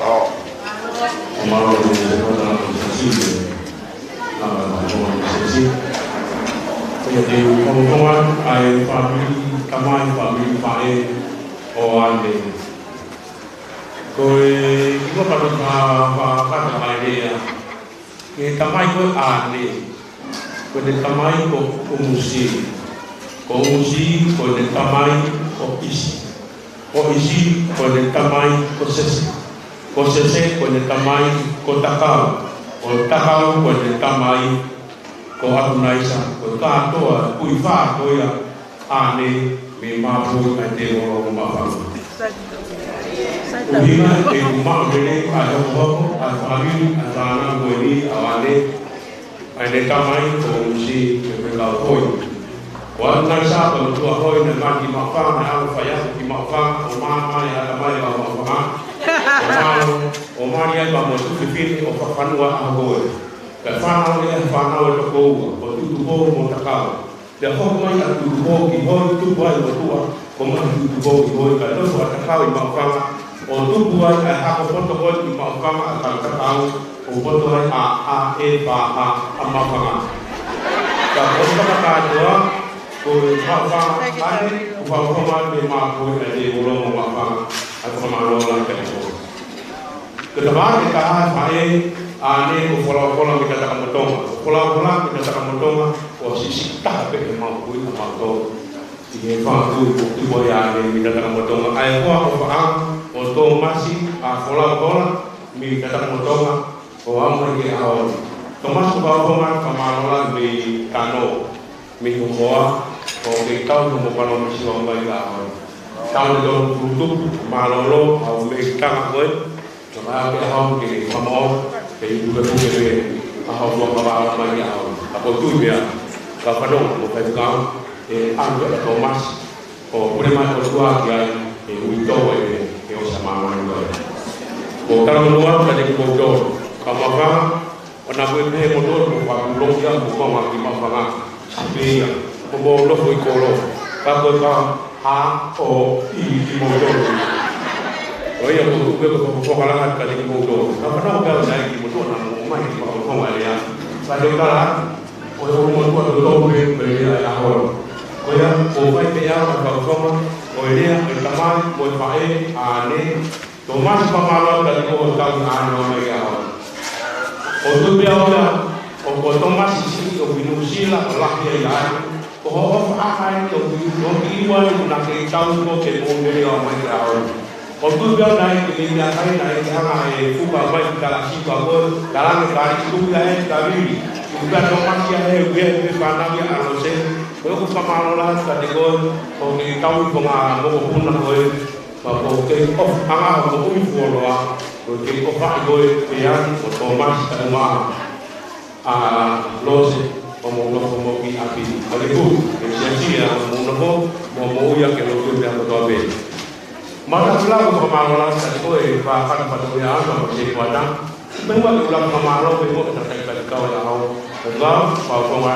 ʻO mālō e kota ʻo Sīsū. ʻA, ʻo Sīsū. Ia te u kau kau atu ʻa e fāmili, tamai fāmili faʻē ʻo ʻAne. Ko e kiʻi kapa no ka, ka, ka, ka, ka, Ko e tamai ko ʻAne, ko ʻene tamai ko ʻUmusi. Ko ʻUmusi, ko ʻene tamai ko ʻIsi. Ko ʻIsi, ko ʻene tamai ko Sese. Ko Sese, ko ʻene tamai ko Takau. Ko Takau, ko ʻene tamai ko ʻAtunaisa. Ko e kātoa, ko e fā ko ia ʻAne mei Māpuhi ʻa e tēvolo mo Maʻufanga. ʻUhinga ʻeku maʻu lelei ʻa e hokohoko ʻa e fāmili ʻa e fānau ko eni ʻa ʻAne, ʻa ʻene tamai ko ʻUmusi pea mo e kau hoi. Ko ʻAtunaisa ko e motuʻa hoi naʻe mali ki Maʻufanga, naʻe ʻalu ʻo faiako ki Maʻufanga, ʻo maama e ʻatamai ʻa Maʻufanga. ʻO mālō, ʻo mali ai pea mo e tuʻi fefine ʻo Fakafanua ʻa Hokoe. Pea fānau ia, fānau ʻe toko ua, ko Tutupo mo Takau. Pea hoko mai ʻa Tutupo ki Hoi, tupu ai motuʻa, ko mai Tutupo ki Hoi, kae nofo ʻa Takau ʻi Maʻufanga, ʻo tupu ai ʻa e hako poto ko ē ʻi Maʻufanga ʻa Takau, ʻo poto ai ʻa, ʻa e pa, ʻa, ʻa Maʻufanga. Ka ko e kapa kātoa, ko e Maʻufanga, ʻAne, ʻoku fakaʻofoʻofa mai mei Māpuhi ʻa e tēvolo mo Maʻufanga, ʻa e fakamālō lahi kiate koe. Ko e tamai ʻe taha ʻa e faʻē ʻAne ko Folafola mei Tatakamotonga. Ko Folafola mei Tatakamotonga, ʻoku siʻisiʻi taha pē ʻemau kui ʻa mautolu. ʻI he fanga kui kuo tupu ai ʻa ʻAne mei Tatakamotonga. ʻA e hoa ʻofaʻanga ʻo Tōmasi ʻa Folafola mei Tatakamotonga ʻo aʻu mai ki he ʻaho ni. Tōmasi, ko e fakamālō lahi mei Tano. Mei ho hoa, ʻoku ke tau mo palo masiva mai ka hoi. Tau ne tau tutupu, mālōlō, ʻa e meʻa tanga ko ē. Ka mai ʻa e hau ke famo, ke i tuka tuka ke ʻa e hau ua ka mālō mai ki he hau. Ka ko tui mea, ka fano, mo kai ka, ʻe ʻalu ʻa Tōmasi, ʻo pule mai ʻOtua ki ai, ʻe ui tō ʻe, ʻe ʻosi māmani ko ē. Ko e talanoa, ka te ki ʻOtua, ka maka, ʻo na ko e pehē mo tō, ʻo fakaʻuloʻi ia, mo konga ki Maʻufanga, sape ia, mo mo nofo ʻi kolo, ka ko e ka, ha, ʻo, ʻi, ʻi mo tō. ʻO ia ko tuku ko ko fokalanga ka ni mo tō. Ka fana o pea na ki mo tō na mo mai ki Maʻufanga ia. Ka te kala, ʻo e ʻo mo tō tō tō pe, pe ia e ʻaho. Ko ia, ʻo fai pe ia, ka fakaʻuloʻi, ʻo e lea, e tamai, mo e faʻē, ʻAne, Tōmasi, fakamālō atu kiate koe ʻo tau ʻi ʻAne ʻo mai ki he ʻaho ni. ʻOku ou tui pē au ia, ʻoku ko Tōmasi siʻi ʻoku ʻi Nuʻusila ʻo lahi ai ʻa ia. Ko hoʻo ʻofaʻanga eni ʻoku ʻi, ʻoku ʻi ua eni naʻa ke tau ko ke mou lele ʻo mai ki he ʻaho ni. ʻOku ou tui pē au naʻe ʻikai ke meimei ʻa kai naʻe ʻikai ke hanga ʻe fuka mai ki talasi ka koe, talange kali tuku ia he kavili. Tuku pē ʻa Tōmasi ia he ue pe fānau ia ʻa Lose. Ko ʻeku fakamālō lahi kiate koe, ʻoku ke tau ʻi konga mokopuna ko ē. Ka ko e kei ʻofaʻanga ʻo moʻui fuoloa, ko e kei ʻofaʻi ko e peani ʻo Tōmasi Taʻumaʻa, ʻa Lose, ʻo mo nofo mo ki ʻapi. Ka ke ku, ke siasi ia, ʻo mo nofo, mo moʻui ʻa ke lotu pea kotoa pē. Mata kula ko fakamālō lahi kiate koe, pa kata patu ia ana, mo se kuata. Pea ua ke kula fakamālō, pe mo e takai kati kau ia hau. Ko ngā, pa konga,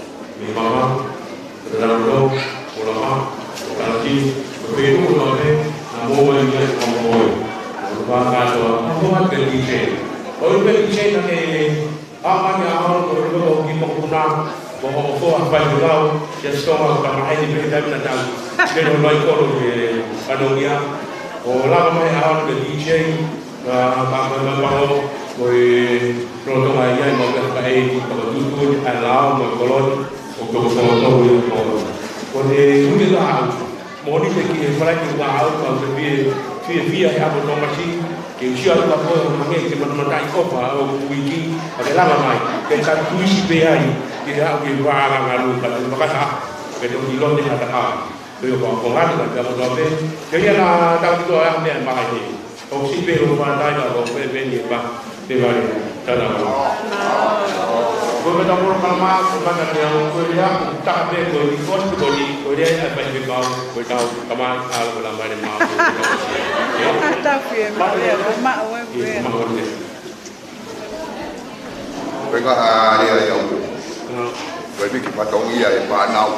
Mei Mama, Fernando, Olama, Kalati, ko e feituʻu kotoa pē naʻa mou ō ai, ʻoku mou ō. Ko e kātoa, ʻoku mou ō ki he D J. ʻOku ʻi ai pē D J naʻa ke ʻa mai ʻa ʻAlo, ko e ʻulu ko ki mokopuna, ko hoʻo hoa fai lau, ia Sitonga, ka maheni pē taimi naʻa tau. Ke nau lai kolo ke fanongia. ʻO lava mai ʻa ʻAlo ki he D J, ka, ka, ka, ka, ka, ko e lolotonga ia ʻi he mau pea ka e ki he fakatuʻutuʻuni ʻa e lao mo e koloni, ʻo toko toko toko ia ko. Ko e ʻuhinga ʻa au. Moʻoni pē ki he Falaite ua au, kau ke fie, fie, fie he ʻapo Tōmasi, ke u sio atu ka ko e hangē ke matamata ʻi ʻofa ʻo uiki, ka ke lava mai, ke ka tuisi pē ai, ke au ke vānanga ngalu, ka te makasa, ke te ʻilo ne hata ka. Ko ia ko, ko ngata ka te ʻapo tō pē, ke ia na tau ki tō a mea maha he. ʻOku siʻi pē ʻo fātai ka ko pē pē ni pa, pē vale, tana. Ko e mata moro ka mā, ko e mata te au, ko e lea, ko e taha pē, ko e ni, ko e ni, ko e lea, ʻa e pai pē kau, ko e tau, ka mā, ʻa, ko la mare mā, ko e tau. Ata pē, ma lea, ma o e Ē, lea. Ko mā, ko e lea. Ko e ka, ʻa, lea, lea, au. Ko e piki patongi ia e pānau.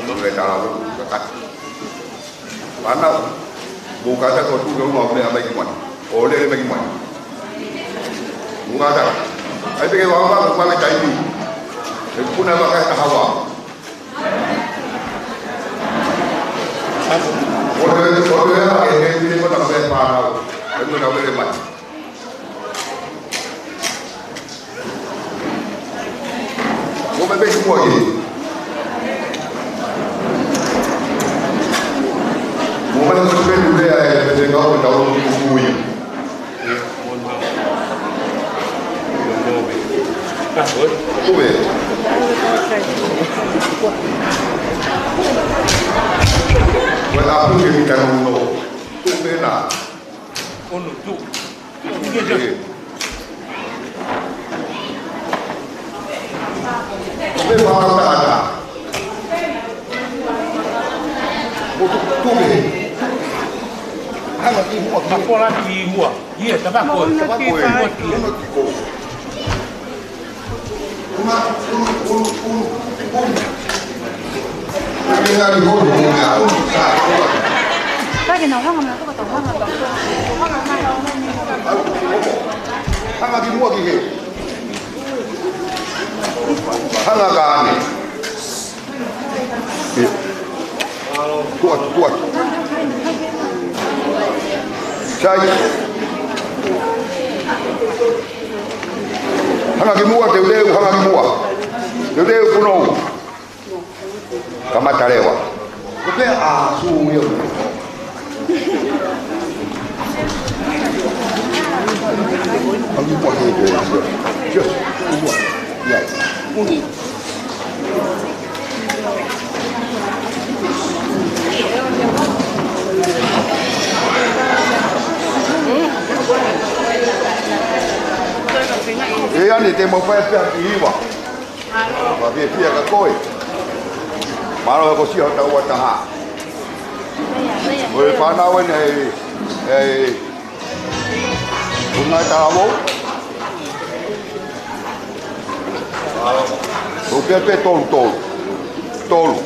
Ko e tala, ko e kata. Ana, mou kātaki ʻo tuku ke uma ʻo meʻa mai ki muʻa ni. ʻO lele mai ki muʻa ni. Mou kātaki. ʻAi pē ke vavā, mou kātaki taimi. E kuna vaka e kahawa. ʻO te, ʻo te, e, e, e, e, kona me pānau. E, kona lele mai. Mo me peki mua ki. Mo me peki mua ki, e, e, e, kau, kau, kui. Kuve. Mo e apu ke mi kanu no. Kuve na. Ono tu. Pe mama tata. Mo tu, tu me. Hanga ki mua, ki mua. Ia, tapa ko. Tapa ko. Ono tiko. Hanga ki mua ki he. Hanga ka ane. Tuʻa, tuʻa. Sai. Hanga ki mua, teuteu, hanga ki mua. Teuteu, punou. Kamata leva. Ko pea a su ia. Hanga ki mua, teuteu. Just, mua. Ia. Uni. Te mau fai pē ha kiʻi hiva. Mālō. Fiefia ka koe. Mālō e ko sia hotau ua taha. Ko e fānau eni ʻa e, ʻa e, ʻo e ngaahi talavou. Ko e pē pē tolu, tolu. Tolu.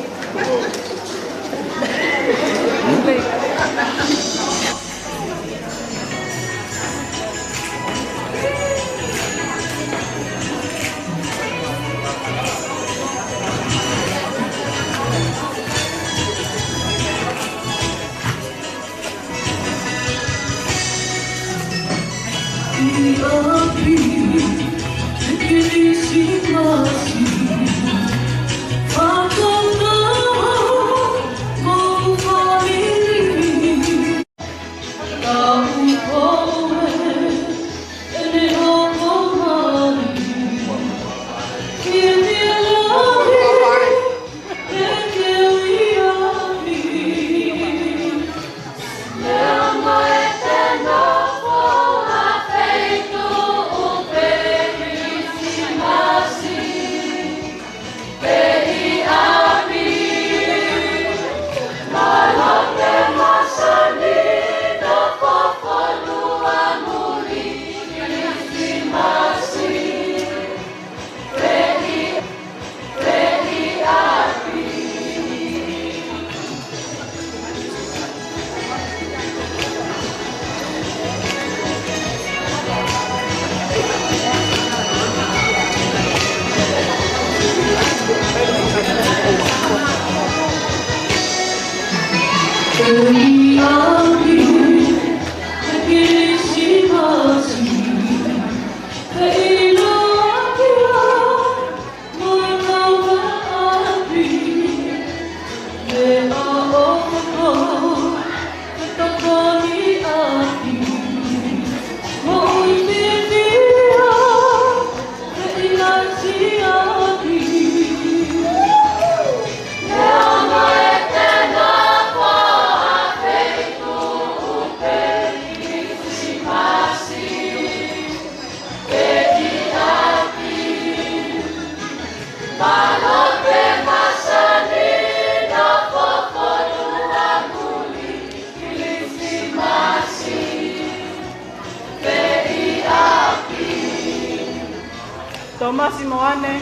Tōmasi Moane,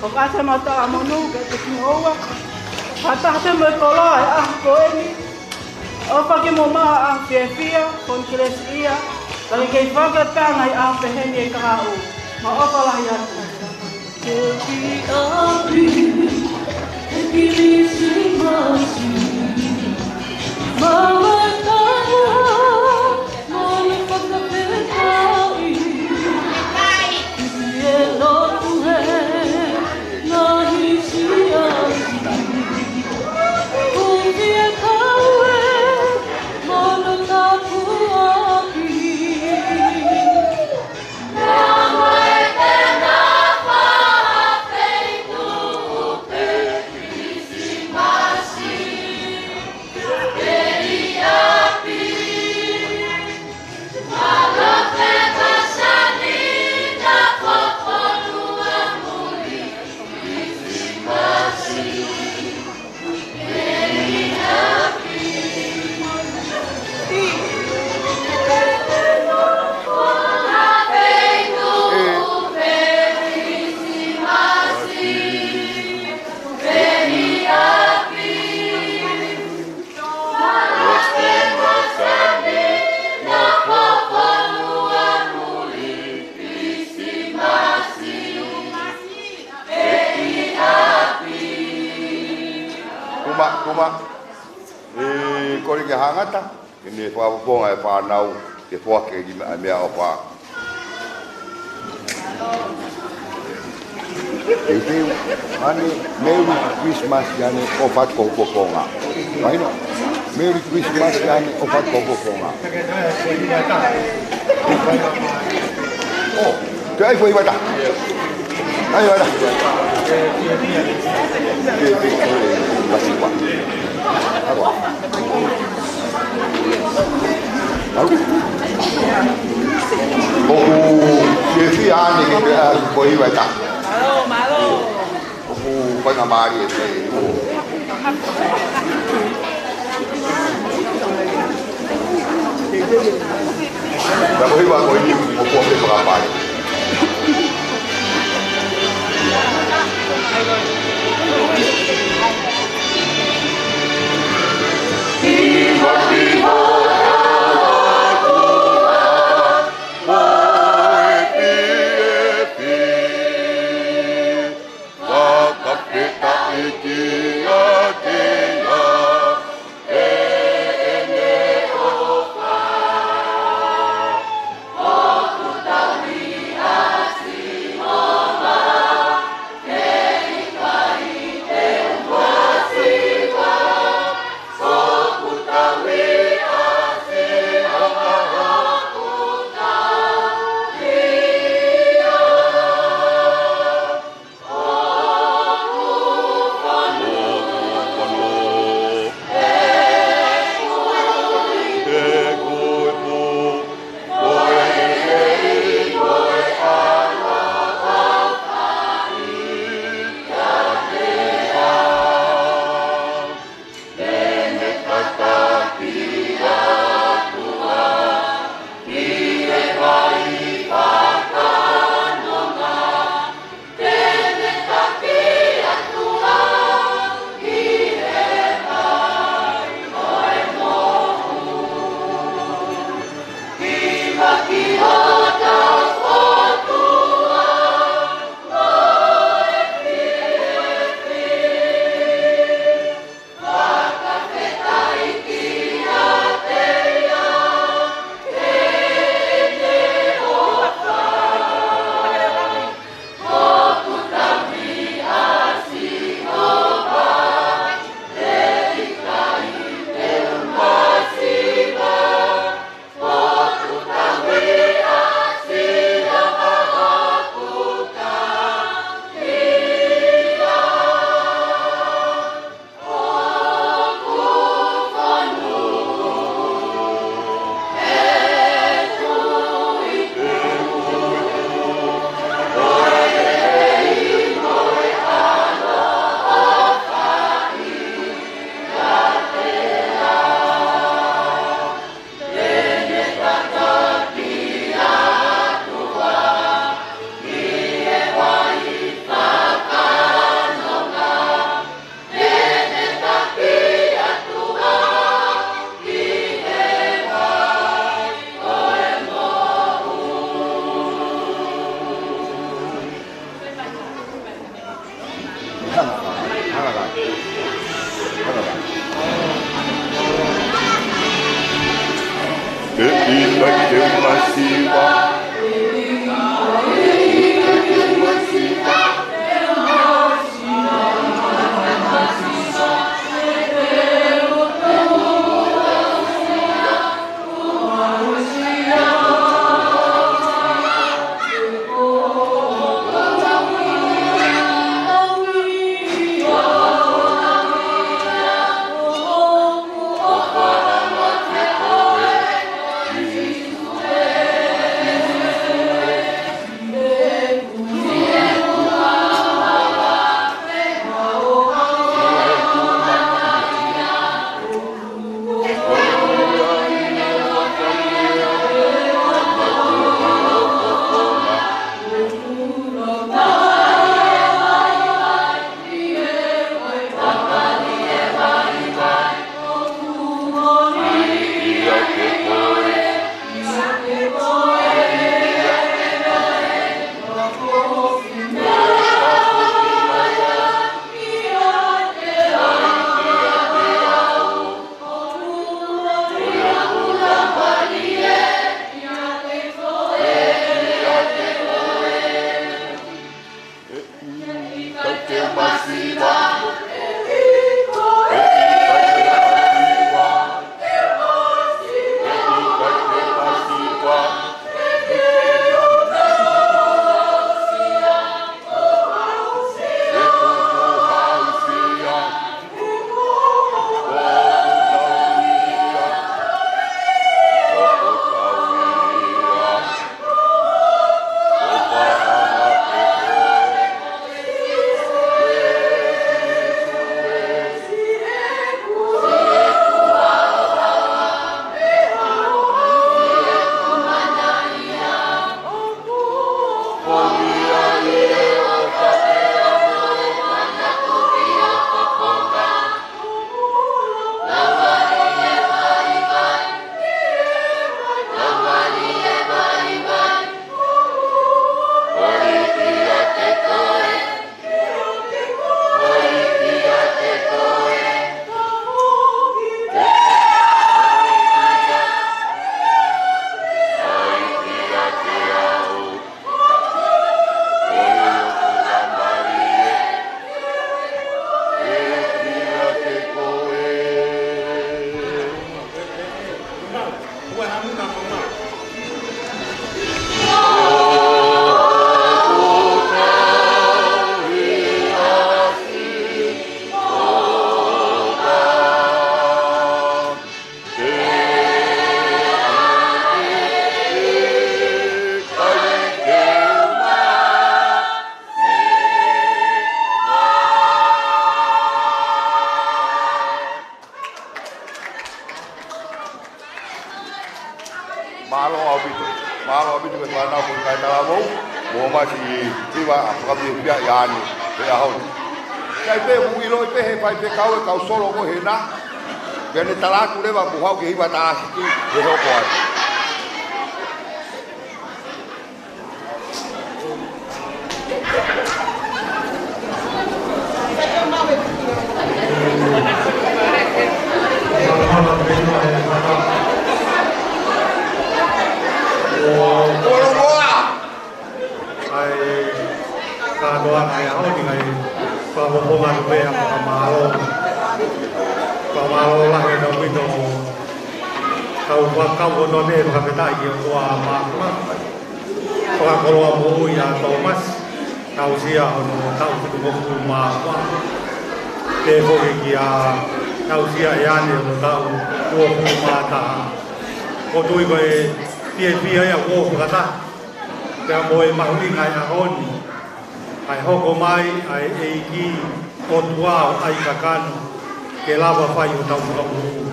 ʻoku ʻasi ʻa e mataʻu monū kiate kimoua, fakataha pē mo e koloa ʻi he ʻaho ko eni, ʻofa ke mou maʻu ha ʻaho fiefia, Konikelesi ia, ka ke kei fakapanga ʻi he ʻaho pehē ni ʻe kahaʻu. Mau ʻofa lahi atu. Kuma, kuma. ʻE, kole ke hangata, ke ne fakapoponga e fānau, ke foaki e meʻa, meʻaʻofa. Teuteu, ane, Merry Christmas, ane, ʻofa atu ko hoku poponga. Mahino? Merry Christmas, ane, ʻofa atu ko hoku poponga. ʻO, ke ʻai foʻi vata. ʻAi vata. Ke, ke, ke, ke, masipa. Ako. Malu. ʻOku fiefia Ni ke pea ko hiva e taha. ʻOku painga mālie e pē. Pea ko hiva ko eni mo ko ke fakapai. Mālō ʻaupito. Mālō ʻaupito ki he fānau ko e kakai talavou. Mo Masi Hiva, ʻa fakafiefia ʻi ʻAne he ʻaho ni. Sai pē, mou ʻiloʻi pē he faifekau ʻa e kau solo ko ē hena. Pea ne tala atu leva mou haʻu ki he hiva tā siki he hoko atu. ʻAi, kātoa ʻa e ʻaho ni, ʻai fakafofonga atu pē ʻa e fakamālō. Fakamālō lahi ʻaupito. Kau fakau kotoa pē fakafetaʻi ki he ʻOtua Māfimafi. Fakakoloa moʻui ʻa Tōmasi, tausia hono taʻu fitungofulu mā fā. Pehē foki kia tausia ʻe ʻAne hono taʻu uofulu mā taha. ʻOku ou tui ko e fiefia ia ʻoku ou fakataha pea mo e mahuʻinga ʻo e ʻaho ni, ʻa e hoko mai ʻa e ʻEiki ʻOtua ʻo ʻAi Kakano ke lava fai hotau fakamoʻui.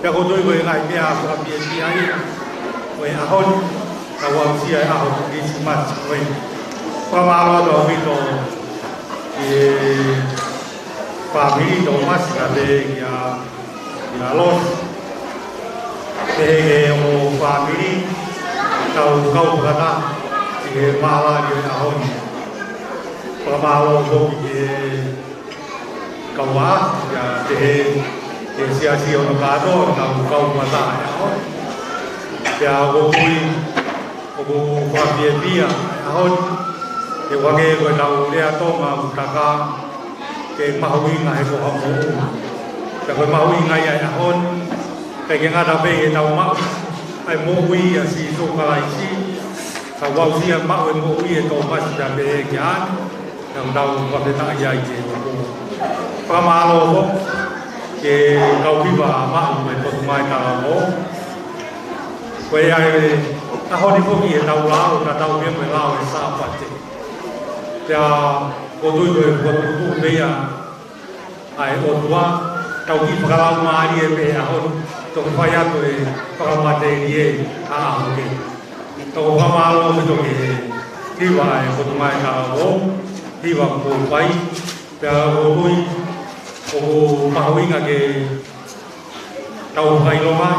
Pea ʻoku ou tui ko e ngaahi meʻa fakafiefia ia ʻo e ʻaho ni, tau aʻusia e ʻaho Kilisimasi ko eni. Fakamālō atu ʻaupito ki he fāmili Tōmasi, kae pehē kia, kia Losi. Pehē ki he ongo fāmili, tau kau fakataha ʻi he mālōlō ʻo e ʻaho ni. Fakamālō foki ki he kau ʻaʻahi, pea pehē ki he siasi hono kātoa, tau kau fakataha he ʻaho ni. Pea ʻoku ou tui ʻoku fakafiefia e ʻaho ni, he ʻoku hangē ko ʻetau lea Tonga ʻoku taka ke mahuʻinga he ko ha moʻui. Pea ko e mahuʻinga ia e ʻaho ni, ʻikai ke ngata pē heʻetau maʻu ʻa e moʻui ʻia Sīsū Kalaisi, ka ʻoku aʻusia maʻu e moʻui ʻe Tōmasi pea pehē kia ʻAne, pea ʻoku tau fakafetaʻi ai ki he ʻOtua. Fakamālō foki ki he kau hiva maʻu mei he Potungāue Talavou. Ko ia e ʻaho ni foki ʻetau lao, tatau pē mo e lao ʻo e Sāpate. Pea ʻoku ou tui ko e fokotuʻutuʻu pē ia ʻa e ʻOtua, tau kiʻi fakalaumālie pē he ʻaho ni, toki fai atu e fakamatelie ʻa e ʻaho kehe. Tau fakamālō ʻaupito ki he hiva ʻa e Potungāue Talavou, hiva kuo fai, pea ʻoku ou tui ʻoku mahuʻinga ke tau fakaʻilonga,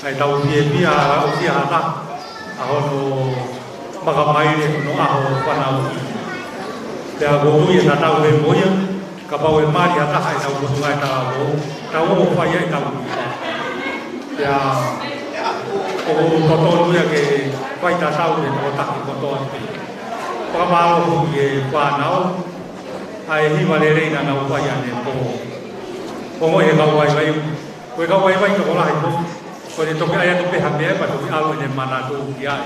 ʻa ʻetau fiefia, ʻa e aʻusia ha taha ʻa hono makamaile hono ʻaho fanauʻi. Pea ʻoku ou tui ʻe tatau pē mo ia, kapau ʻe mali ha taha ʻetau Potungāue Talavou, tau ō ʻo fai ai ʻetau hiva. Pea ʻoku totonu ia ke fai tatau ʻe he tokotaha kotoa pē. Fakamālō foki ki he fānau, ʻa e hiva lelei naʻa nau fai ʻanepō. Ko e ongoʻi ʻe he kau vaivai, ko e kau vaivai tokolahi ko, ko ʻene toki ʻai atu pē ha meʻa pea toki ʻalu ʻene manatu ki ai.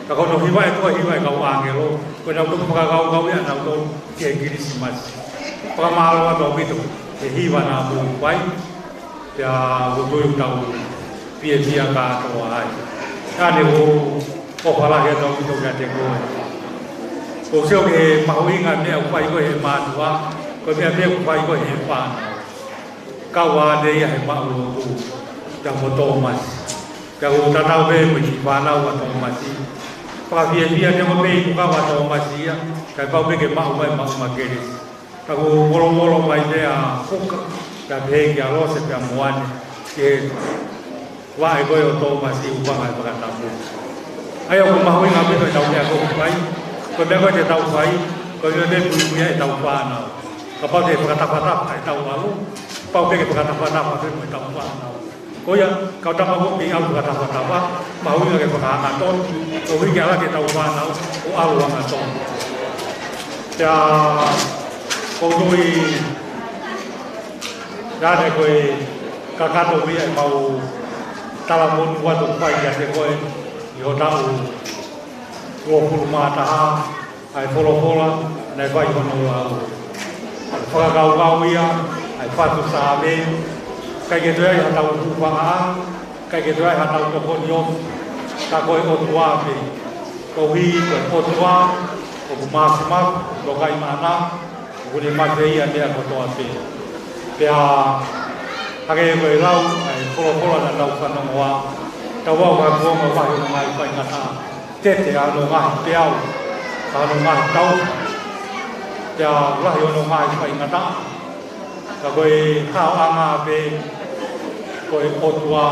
Ka ko hono hiva ʻe tō, hiva ʻa e kau ʻāngelo, ko ʻenau toki fakakaukau ia ʻanautolu ki he Kilisimasi. Fakamālō atu ʻaupito he hiva naʻa mou fai, pea ʻoku ou tui ʻoku tau fiefia kātoa ai. Ka ne ʻoku ou ʻofa lahi atu ʻaupito kiate koe. ʻOku ou sio ki he mahuʻinga e meʻa ʻoku fai ko ē ʻe he mātuʻa, ko e meʻa pē ʻoku fai ko ē ʻe he fānau. Kau ʻa ʻAne ia he maʻu lotu, pea mo Tōmasi. Pea ʻoku tatau pē mo e kiʻi fānau ʻa Tōmasi. Fakafiefia, neongo pē ʻi he kau ʻa Tōmasi ia, kae pau pē ke maʻu mai maʻu ma kelesi. Ka ʻoku molomolo mai pē ʻa Fuka, pea pehē kia Lose pea mo ʻAne, ki he vaʻe ko ē ʻo Tōmasi, ʻuhinga e fakatapu. ʻA ia ʻoku mahuʻinga ʻaupito ʻetau meʻa ko ē ʻoku fai, ko e meʻa ko ē te tau fai, ko e meʻa pē muimui ai ʻetau fānau. Kapau te fakatafatafa ʻetau ʻalu, pau pē ke fakatafatafa pē mo ʻetau fānau. Ko ia, kau tama ko ē ʻi ʻalu fakatafatafa, mahuʻinga ke fakahangatonu, koeʻuhi ke ʻalu ʻetau fānau ʻo ʻalu hangatonu. Pea, ʻoku ou tui, ʻa ʻAne ko e kakato ia ʻemau talamonū atu ʻoku fai kiate koe ʻi ho taʻu uofulu mā taha, ʻa e folofola naʻe fai hono lau. Fakakaukau ia ʻa e fatu Saame, ʻikai ke toe ʻi ai haʻatau hūfangaʻanga, ʻikai ke toe ʻi ai haʻatau tokoni ofi, ka ko e ʻOtua pē. Koeʻuhi ko e ʻOtua ʻoku māfimafi, ʻoku tokaimaʻananga, ʻoku ne mafeia meʻa kotoa pē. Pea hangē ko e lau ʻa e folofola naʻa tau fanongoa, Tau au ha kuonga lahi hono ngaahi faingataʻa. Tete hono ngaahi peau, hono ngaahi tau. Pea lahi hono ngaahi faingataʻa. Ka ko e haoʻanga pē, ko e ʻOtua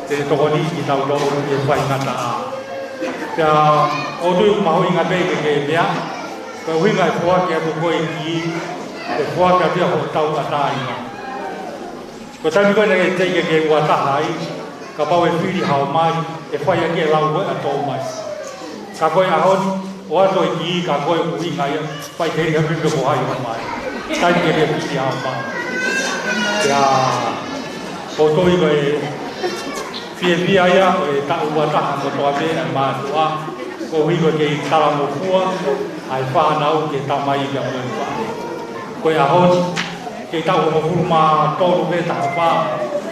te ne tokoniʻi kitautolu ʻi he faingataʻa. Pea ʻoku ou tui ʻoku mahuʻinga pē ke ke meaʻi, ko e ʻuhinga e foaki atu ko ē ki, e foaki atu ia hoʻo tauʻatāina. Ko e taimi ko ē naʻe teʻeki ke ke ua taha ai, kapau ʻe fili haʻo mai, ʻe fai ʻaki e lau ko ē ʻa Tōmasi. Ka ko e ʻaho ni, ʻoatu e kī, ka ko e ʻuhinga ia, fai ke ʻi ai ha pē pe ko hai ʻo mai. Taimi ke ke fili haʻo mai. Pea, ʻoku ou tui ko e fiefia ia, ko e taʻu ua taha kotoa pē ʻa e mātuʻa, koeʻuhi ko e kei talangofua ʻa e fānau ki he tamai pea mo e faʻē. Ko e ʻaho ni, kei taʻu hongofulu mā tolu pē taha fā,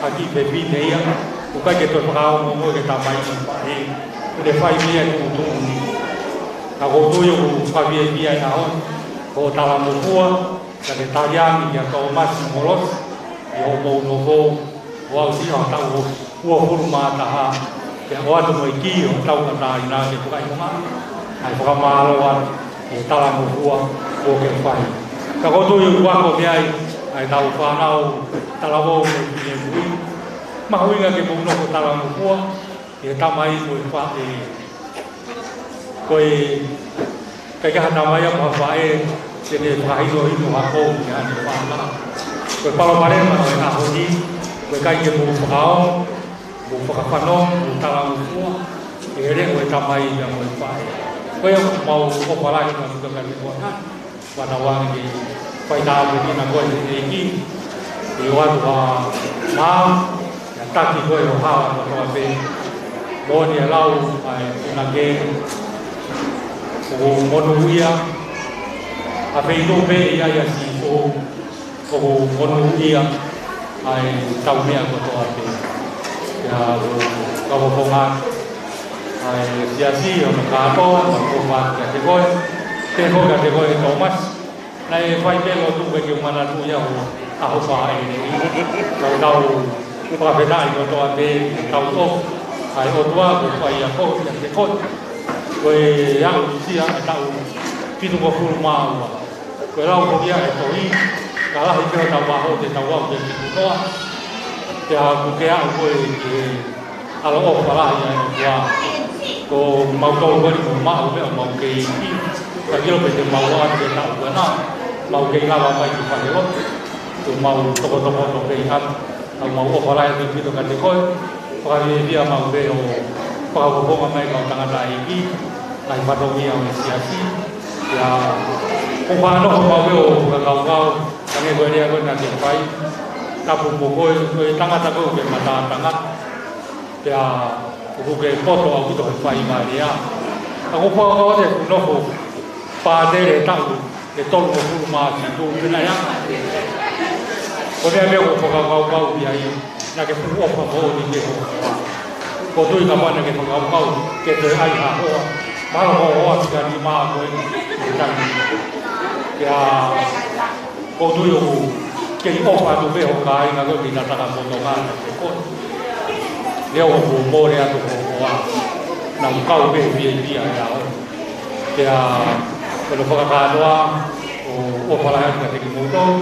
ha kiʻi fefine ia, ʻoku ʻikai ke toe fakaongoongo ki he tamai mo e faʻē, ʻoku ne fai mei ai e tuʻutuʻuni. Ka ʻoku ou tui ʻoku fakafiefia e ʻaho ni, ko e talangofua, ka ke tali ange kia Tōmasi Molosi, ʻi hoʻomou nofo, ʻo aʻusia ʻa e taʻu uofulu mā taha, pea ʻoatu mo e kī ʻo e tauʻatāina ke fakaʻilonga ʻa e fakamālō atu ʻi he talangofua kuo ke fai. Ka ʻoku ou tui ʻoku ako mei ai ʻa e tau fānau talavou mo e finemui. Mahuʻinga ke mou nofo talangofua ʻi he tamai mo e faʻē. Ko e ʻikai ke ha tamai mo ha faʻē te ne fakahinohino ha kou ki haʻane fānau. Ko e palopalema ʻo e ʻaho ni, ko e ʻikai ke mou fakaongo, mou fakafanongo, mou talangofua ʻi he leʻo ʻo e tamai pea mo e faʻē. Ko ia ʻoku mau ʻofa lahi atu kia koe. Fānau, ʻoange ke fai tāpuekina koe ʻe he ʻEiki, ʻi hoʻo ʻalu ʻo maau, ʻi he taki ko ē ʻo e hala kotoa pē. Moʻoni e lau ʻa e punake, ʻoku monūʻia ʻa e feituʻu pē ʻe ʻi ai ʻa Sīsū, ʻoku monūʻia ʻa e tau meʻa kotoa pē. Pea ʻoku ou fakafofonga ʻa e siasi ʻi hono kātoa, mo e ʻofa kiate koe, pehē foki kiate koe Tōmasi. Naʻe fai pē lotu pē ke u manatuʻi ʻa hoʻo ʻaho fāʻeleʻi. Ka tau fakafetaʻi kotoa pē ʻetau ʻofa, ʻa e ʻOtua kuo fai ʻa koe kiate koe. Ko e aʻusia ʻa e taʻu fitungofulu mā ua. Ko e lau ko ia ʻa e tohi, ka lahi pē hotau ʻaho te tau aʻu ki he fitu noa. Pea kuo ke aʻu koe ki he ʻaloʻofa lahi ʻa e ʻOtua. Ko mautolu ko eni kuo maʻu pē ʻa homau kei iiki. Ka ʻilo pē te mau ʻalu ki he taʻu ʻe ua, mau kei lava mai ki fale lotu. Ko ʻemau tokotokoto pē ʻi heni. Ka mau ʻofa lahi ʻaupito kiate koe. Fakafiefia maʻu pē hoʻo fakafofonga mai kau tangataʻeiki, ngaahi fatongia ʻo e siasi. Pea ʻoku ou faʻa nofo maʻu pē ʻo fakakaukau, hangē ko e lea ko ē naʻa ke fai, tapu mo koe, ko e tangata ko ē ʻoku ke matātanga. Pea ʻoku ke poto ʻaupito he fai mai lea. Ka ʻoku ou fakakaukau atu ʻeku nofo pātele taʻu ʻe tolungofulu mā fitu pē naʻe ʻi ai. Ko e meʻa pē ʻoku ou fakakaukau ki ai, naʻa ke fuʻu ʻofa moʻoni ki he hoa. ʻOku ou tui kapau naʻa ke fakakaukau ke toe ʻai ha hoa, mahalo ko e hoa fika nima ko eni ʻi he taimi. Pea ʻoku ou tui ʻoku kei ʻofa atu pē ho kāinga ko ē ki he tangata poto ngata pē ko ē. Leo ʻoku mole atu ho hoa. Naʻa ku kau pē he fiefia ʻi he ʻaho. Pea ko hono fakakātoa, ʻoku ou ʻofa lahi atu kiate kimoutolu,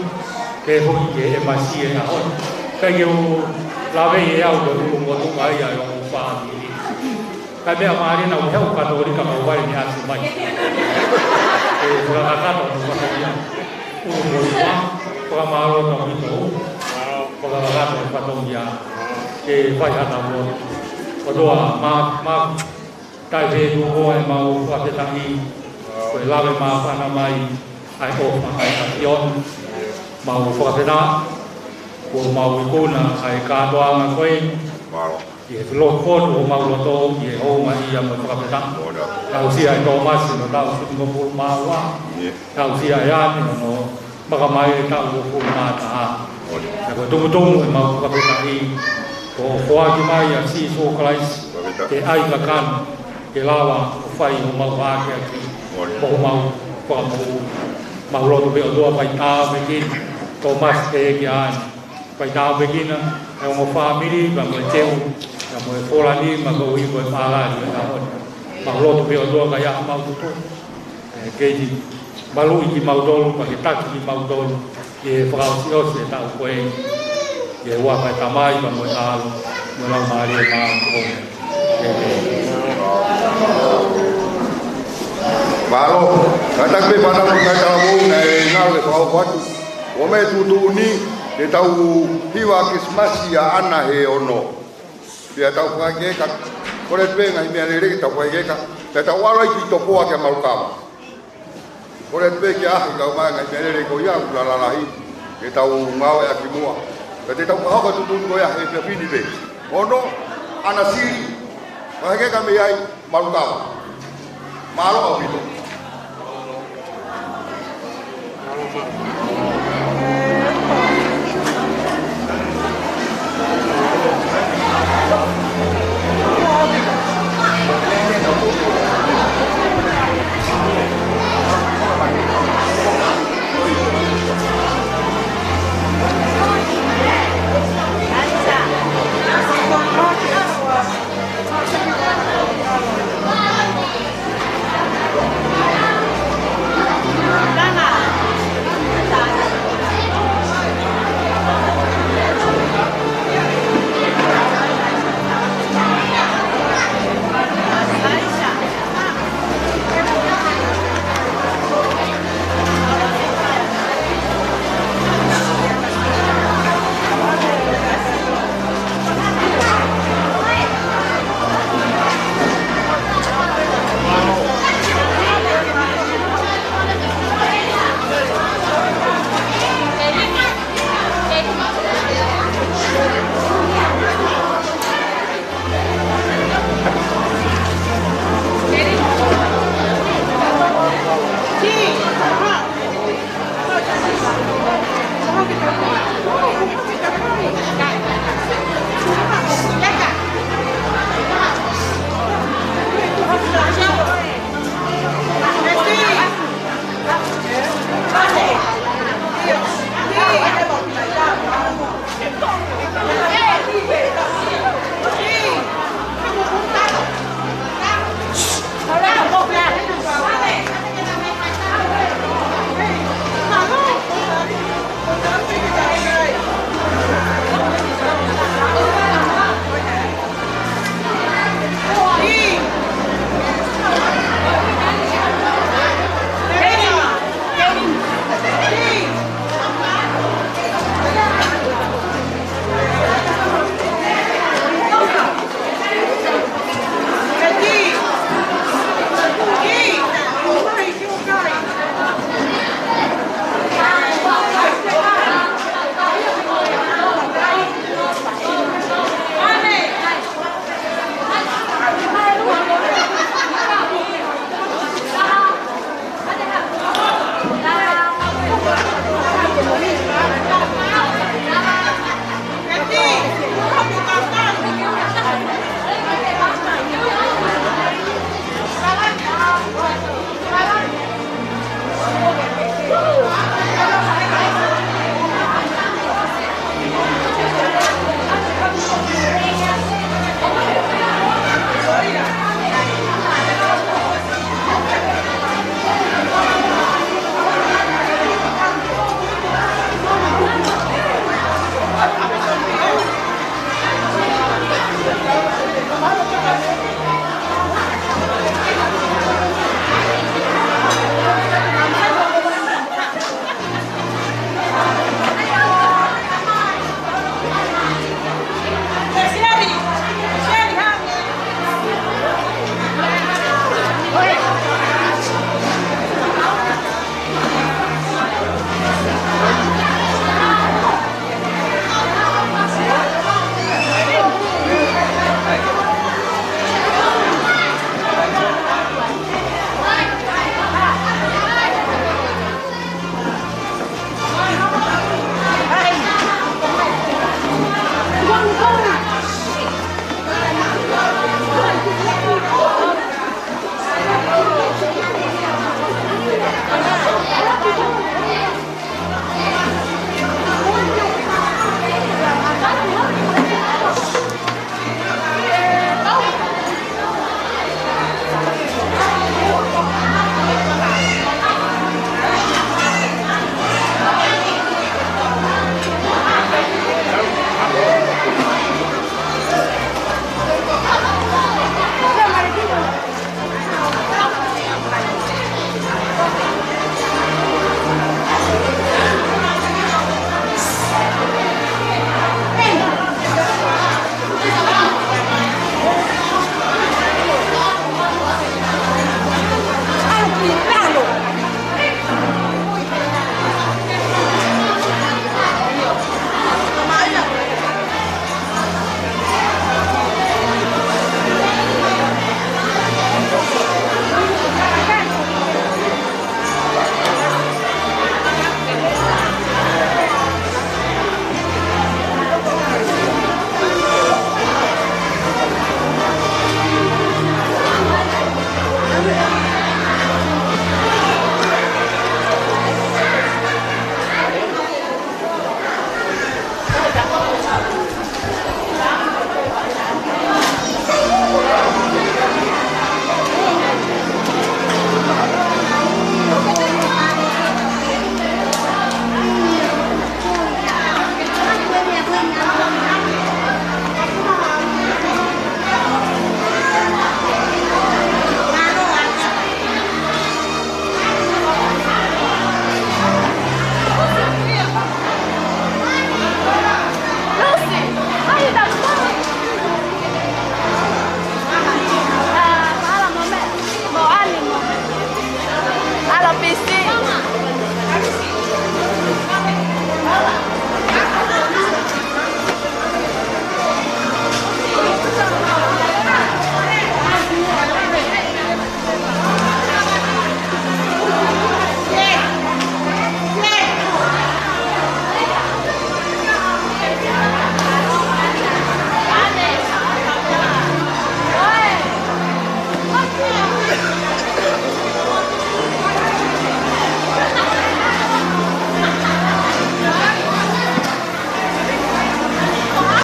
pehē foki ki he M C ʻi he ʻaho ni. ʻIkai ke u lave ʻe au ko e ʻulu motuʻa ia ʻo e fāmili. Ka ko e meʻa mālie naʻa ku ʻi he ʻū Katolika kau vale ni ʻasi mai. ʻE fakakakato hono fatongia. ʻUlu motuʻa, fakamālō atu ʻaupito. Fakakakato e fatongia. Ke fai hata mo. ʻOtua, mā, mā, taʻe fetuʻu ʻemau fakafetaʻi. Ko e lave māfana mai ʻa e ʻofa ʻa e ʻAfiona. Mau fakafetaʻi. Kuo mau ikuna ʻa e kātoanga ko ē. ʻI he lotu ʻo homau loto, ʻi he houngaʻia mo e fakafetaʻi. Aʻusia ʻe Tōmasi hono taʻu fitungofulu mā ua. Aʻusia ʻe Ani hono makamai e taʻu uofulu mā taha. Pea ko e tumutumu ʻemau fakafetaʻi, kuo foaki mai ʻa Sīsū Kalaisi ke ʻai kakano, ke lava ʻo fai homau hākeakiʻi mo homau fakamoʻui. Mau lotu pē ʻOtua fai tāpuekina Tōmasi pea kia Ani. Fai tāpuekina ʻa e ongo fāmili, pea mo e teu Ka mo e Fōlani, ma ko i ko e palali e ka honi. Ma lotu pē ʻOtua ka ia mau tutu. ʻE, kei ni maluʻi kimautolu, pea ke taki kimautolu ki he fakaʻosiʻosi e taʻu ko eni. Ki he huafa e Tamai, pea mo e ʻAlo, mo e Laumālie Māʻoniʻoni. ʻĒmeni. Mālō, kātaki pē fānau, kae talavou, naʻe ngalo e fakaʻofa atu. ʻOmai e tuʻutuʻuni, ke tau hiva Kilisimasi ʻa ʻAna he ono. Pea tau fakaʻeke ka, kole pē ngaahi meʻalele ke tau fakaʻeke ka, pea tau ʻalu ai ki Topoa kia Malukava. Kole pē ke ʻaʻahi kau mai ngaahi meʻalele ko ia ʻoku lalahi, ke tau ngāueʻaki muʻa. Pea te tau fakahoko e tuʻutuʻuni ko ia he efiafi ni pē. Ono, ʻAna Sili, fakaʻeke ka mei ai, Malukava. Mālō ʻaupito.